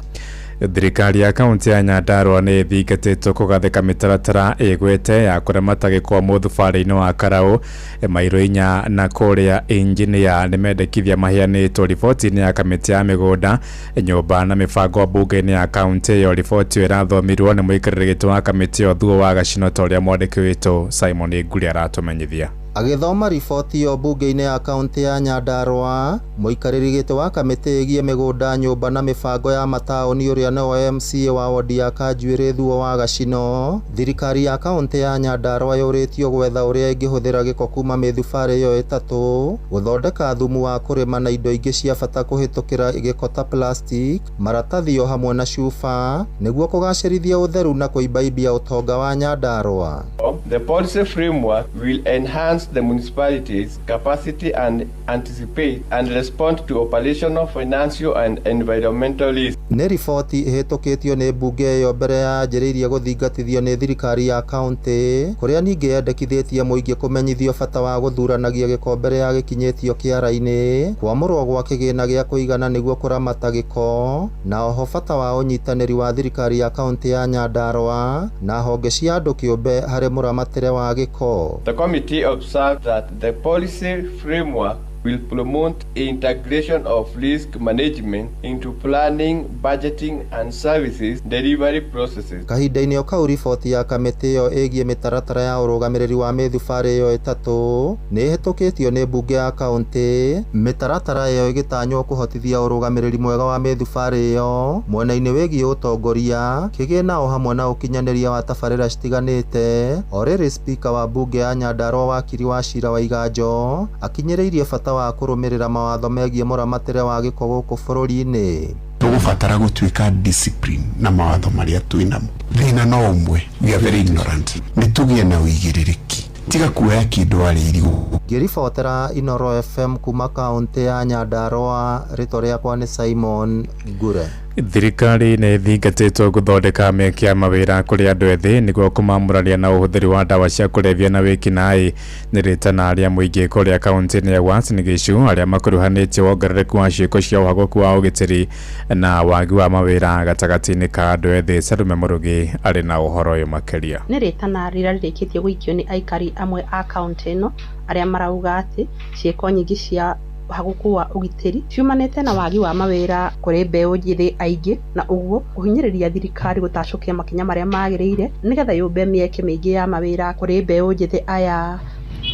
Speaker 1: Thirikari ya kaunti ya Nyandarua nĩ ĩthingatĩtwo kũgathĩka mĩtaratara ĩgwete ya kũramata gĩko mũthubarĩ-inĩ wa Karau mairo 4 na kũrĩa injinia nĩ mendekithia maheanĩtwo riboti-inĩ ya kamĩtĩ ya mĩgũnda, nyũmba na mĩbango mbunge-inĩ ya kaunti ĩyo. Riboti ĩyo ĩrathomirwo nĩ mũikarĩri gĩtĩ wa kamĩtĩ ĩyo Thuo wa Gacino ta ũrĩa mwandĩki witũ Simon Nguri aratũmenyithia.
Speaker 7: Agĩthoma riboti ĩyo mbunge-inĩ ya kaunti ya Nyandarua, mũikarĩri gĩtĩ wa kamĩtĩ ĩgiĩ mĩgũnda, nyũmba na mĩbango ya mataũni ũrĩa nĩwe MCA wa wodi ya Kanjuĩrĩ Thuo wa Gacino, thirikari ya kaunti ya Nyandarua yũrĩtio gwetha ũrĩa ĩngĩhũthĩra gĩko kuma mĩthubarĩ ĩyo 3 gũthondeka thumu wa kũrĩma na indo ingĩ cia bata kũhĩtũkĩra gĩko ta plastic, maratathi o hamwe na cuba nĩguo kũgacĩrithia ũtheru na kũimbaimbia ũtonga wa Nyandarua.
Speaker 8: The policy framework will enhance the municipalities' capacity and anticipate and respond to operational, financial and environmental risks.
Speaker 7: Nĩ riboti ĩhĩtũkĩtio nĩ mbunge ĩyo mbere ya yanjĩrĩirie gũthingatithio nĩ thirikari ya kaunti, kũrĩa ningĩ yendekithĩtie mũingĩ kũmenyithio bata wa gũthuranagia gĩko mbere ya gĩkinyĩtio kĩara-inĩ, kwamũrwo gwa kĩgĩna gĩa kũigana nĩguo kũramata gĩko, na oho bata wa ũnyitanĩri wa thirikari ya kaunti ya Nyandarua na honge cia andũ kĩũmbe harĩ mũramatĩre wa gĩko.
Speaker 8: The committee observed that the policy framework will promote integration of risk management into planning, budgeting and services delivery processes.
Speaker 7: Kahinda-inĩ o kau, riboti ya kamĩtĩ ĩyo ĩgiĩ mĩtaratara ya ũrũgamĩrĩri wa mĩthubarĩ ĩyo 3 nĩ ĩhĩtũkĩtio nĩ mbunge ya kaunti, mĩtaratara ĩyo ĩgĩtanywo kũhotithia ũrũgamĩrĩri mwega wa mĩthubarĩ ĩyo mwena-inĩ wĩgiĩ ũtongoria, kĩgĩna o hamwe na ũkinyanĩria wa tabarĩra citiganĩte. O rĩrĩ, spika wa mbunge ya Nyandarua Wakiri Wachira Waiganjo akinyĩrĩirie bata wa kũrũmĩrĩra mawatho megiĩ mũramatĩre wa gĩko gũkũ bũrũri-inĩ.
Speaker 9: Tũgũbatara gũtuĩka discipline na mawatho marĩa twĩ namo. Thĩna no ũmwe, we are very ignorant. Nĩ tũgĩe na ũigĩrĩrĩki, tiga kuoya kĩndũ arĩ irigũ.
Speaker 7: Ngĩribotera Inoro FM kuma kaunti ya Nyandarua, rĩtwa rĩakwa nĩ Simon Ngure.
Speaker 1: Thirikari nĩ ĩthingatĩtwo gũthondeka mĩeke ya mawĩra kũrĩ andũ ethĩ nĩguo kũmamũrania na ũhũthĩri wa ndawa cia kũrebia na wĩkinaĩ. Nĩ rĩtana rĩa mũingĩ kũrĩa kaunti-inĩ ya Uasin Gishu arĩa makuruhanĩtie wongerereku wa ciĩko cia ũhagũku wa ũgitĩri na wagi wa mawĩra gatagatĩ-inĩ ka andũ ethĩ. Salume Mũrugi arĩ na ũhoro ũyũ makĩria.
Speaker 14: Nĩ rĩtana rĩrĩa rĩrĩkĩtie gũikio nĩ aikari amwe a kaunti ĩno arĩa marauga atĩ ciĩko nyingĩ cia ũhagũku wa ũgitĩri ciumanĩte na wagi wa mawĩra kũrĩ mbeũ njĩthĩ aingĩ, na ũguo kũhinyĩrĩria thirikari gũtacũkia makinya marĩa magĩrĩire nĩgetha yũmbe mĩeke mĩingĩ ya mawĩra kũrĩ mbeũ njĩthĩ aya.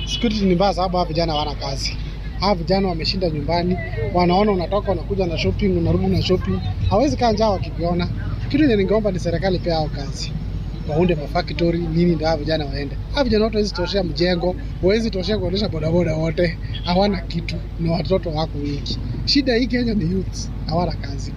Speaker 15: Security ni mbaya sababu hawa vijana hawana kazi. Hawa vijana wameshinda nyumbani, wanaona unatoka unakuja na shopping, unarudi na shopping, hawezi kaa njaa wakiviona. Kitu yenye ningeomba ni serikali pia hao kazi, waunde mafactory nini ndio hawa vijana waende. Hawa vijana wote hawezi toshea mjengo, hawezi toshea kuendesha bodaboda, wote hawana kitu na watoto wako wengi. Shida hii Kenya ni youths hawana kazi.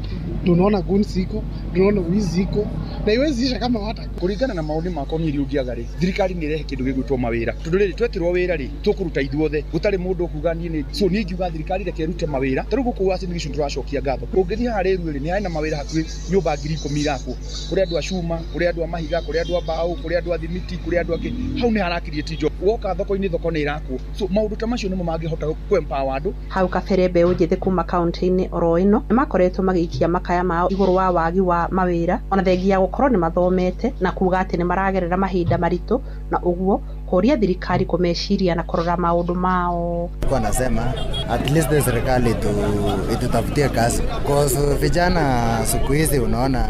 Speaker 15: Tunaona guns iko, tunaona wizi iko, na iwezi isha kama hata
Speaker 16: Kũringana na maũndũ makwa niĩ ũngĩaga rĩ, thirikari nĩ ĩrehe kĩndũ gĩgwĩtwo mawĩra, tondũ rĩrĩ twetirwo wĩra rĩ, tũkũruta ithuothe, gũtarĩ mũndũ ũkuga niĩ nĩ so. Niĩ ingiuga thirikari reke ĩrute mawĩra. Ta rĩu gũkũ Uasin Gishu tũracokia ngatho, ũngĩthiĩ haha rĩru rĩ, nĩ harĩ na mawĩra hakuhĩ nyũmba 10,000 irakwo, kũrĩ andũ a cuma, kũrĩ andũ a mahiga, kũrĩ andũ a mbaũ, kũrĩ andũ a thimiti, kũrĩ andũ angĩ. Hau nĩ harakiriĩti job. Woka thoko-inĩ, thoko nĩ ĩrakwo. So maũndũ ta macio nĩmo mangĩhota kũ empower andũ.
Speaker 14: Hau kabere mbeũ njĩthĩ kuma kaunti-inĩ oro ĩno nĩ makoretwo magĩikia makaya mao igũrũ wa wagi wa mawĩra, ona thengia ya gũkorwo nĩ mathomete, na kuga atĩ nĩ maragerera mahinda maritũ, na ũguo kũria thirikari kũmeciria na kũrora maũndũ mao.
Speaker 17: Kwa nasema at least the serikali itutafutie kazi, cause vijana siku hizi unaona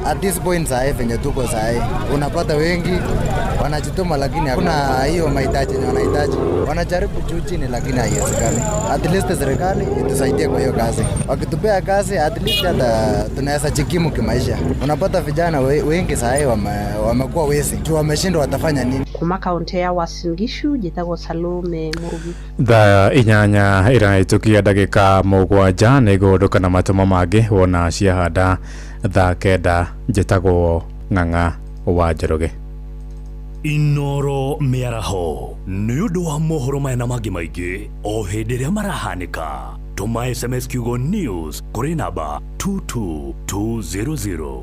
Speaker 17: at this point sahi venye tuko sahi, unapata wengi wanajituma, lakini hakuna hiyo mahitaji yenye wanahitaji. Wanajaribu juu chini, lakini haiwezekani. At least serikali itusaidie kwa hiyo kazi. Wakitupea kazi, at least hata tunaweza jikimu kimaisha. Unapata vijana wengi sahi wamekuwa wezi juu wameshindwa watafanya nini.
Speaker 14: Kuma kaunti ya Uasin Gishu njĩtagwo Salome Mũrugi.
Speaker 1: Thaa 8 ĩrahĩtũkia ndagĩka 7 nĩ gũndũka na matũmo mangĩ wona ciahanda thaa 9. Njĩtagwo Ng'ang'a wa Njoroge.
Speaker 11: Inoro mĩaraho nĩ ũndũ wa mohoro maya na mangĩ maingĩ o hĩndĩ ĩrĩa marahanĩka, tũma SMS kiugo news kũrĩ namba 22200.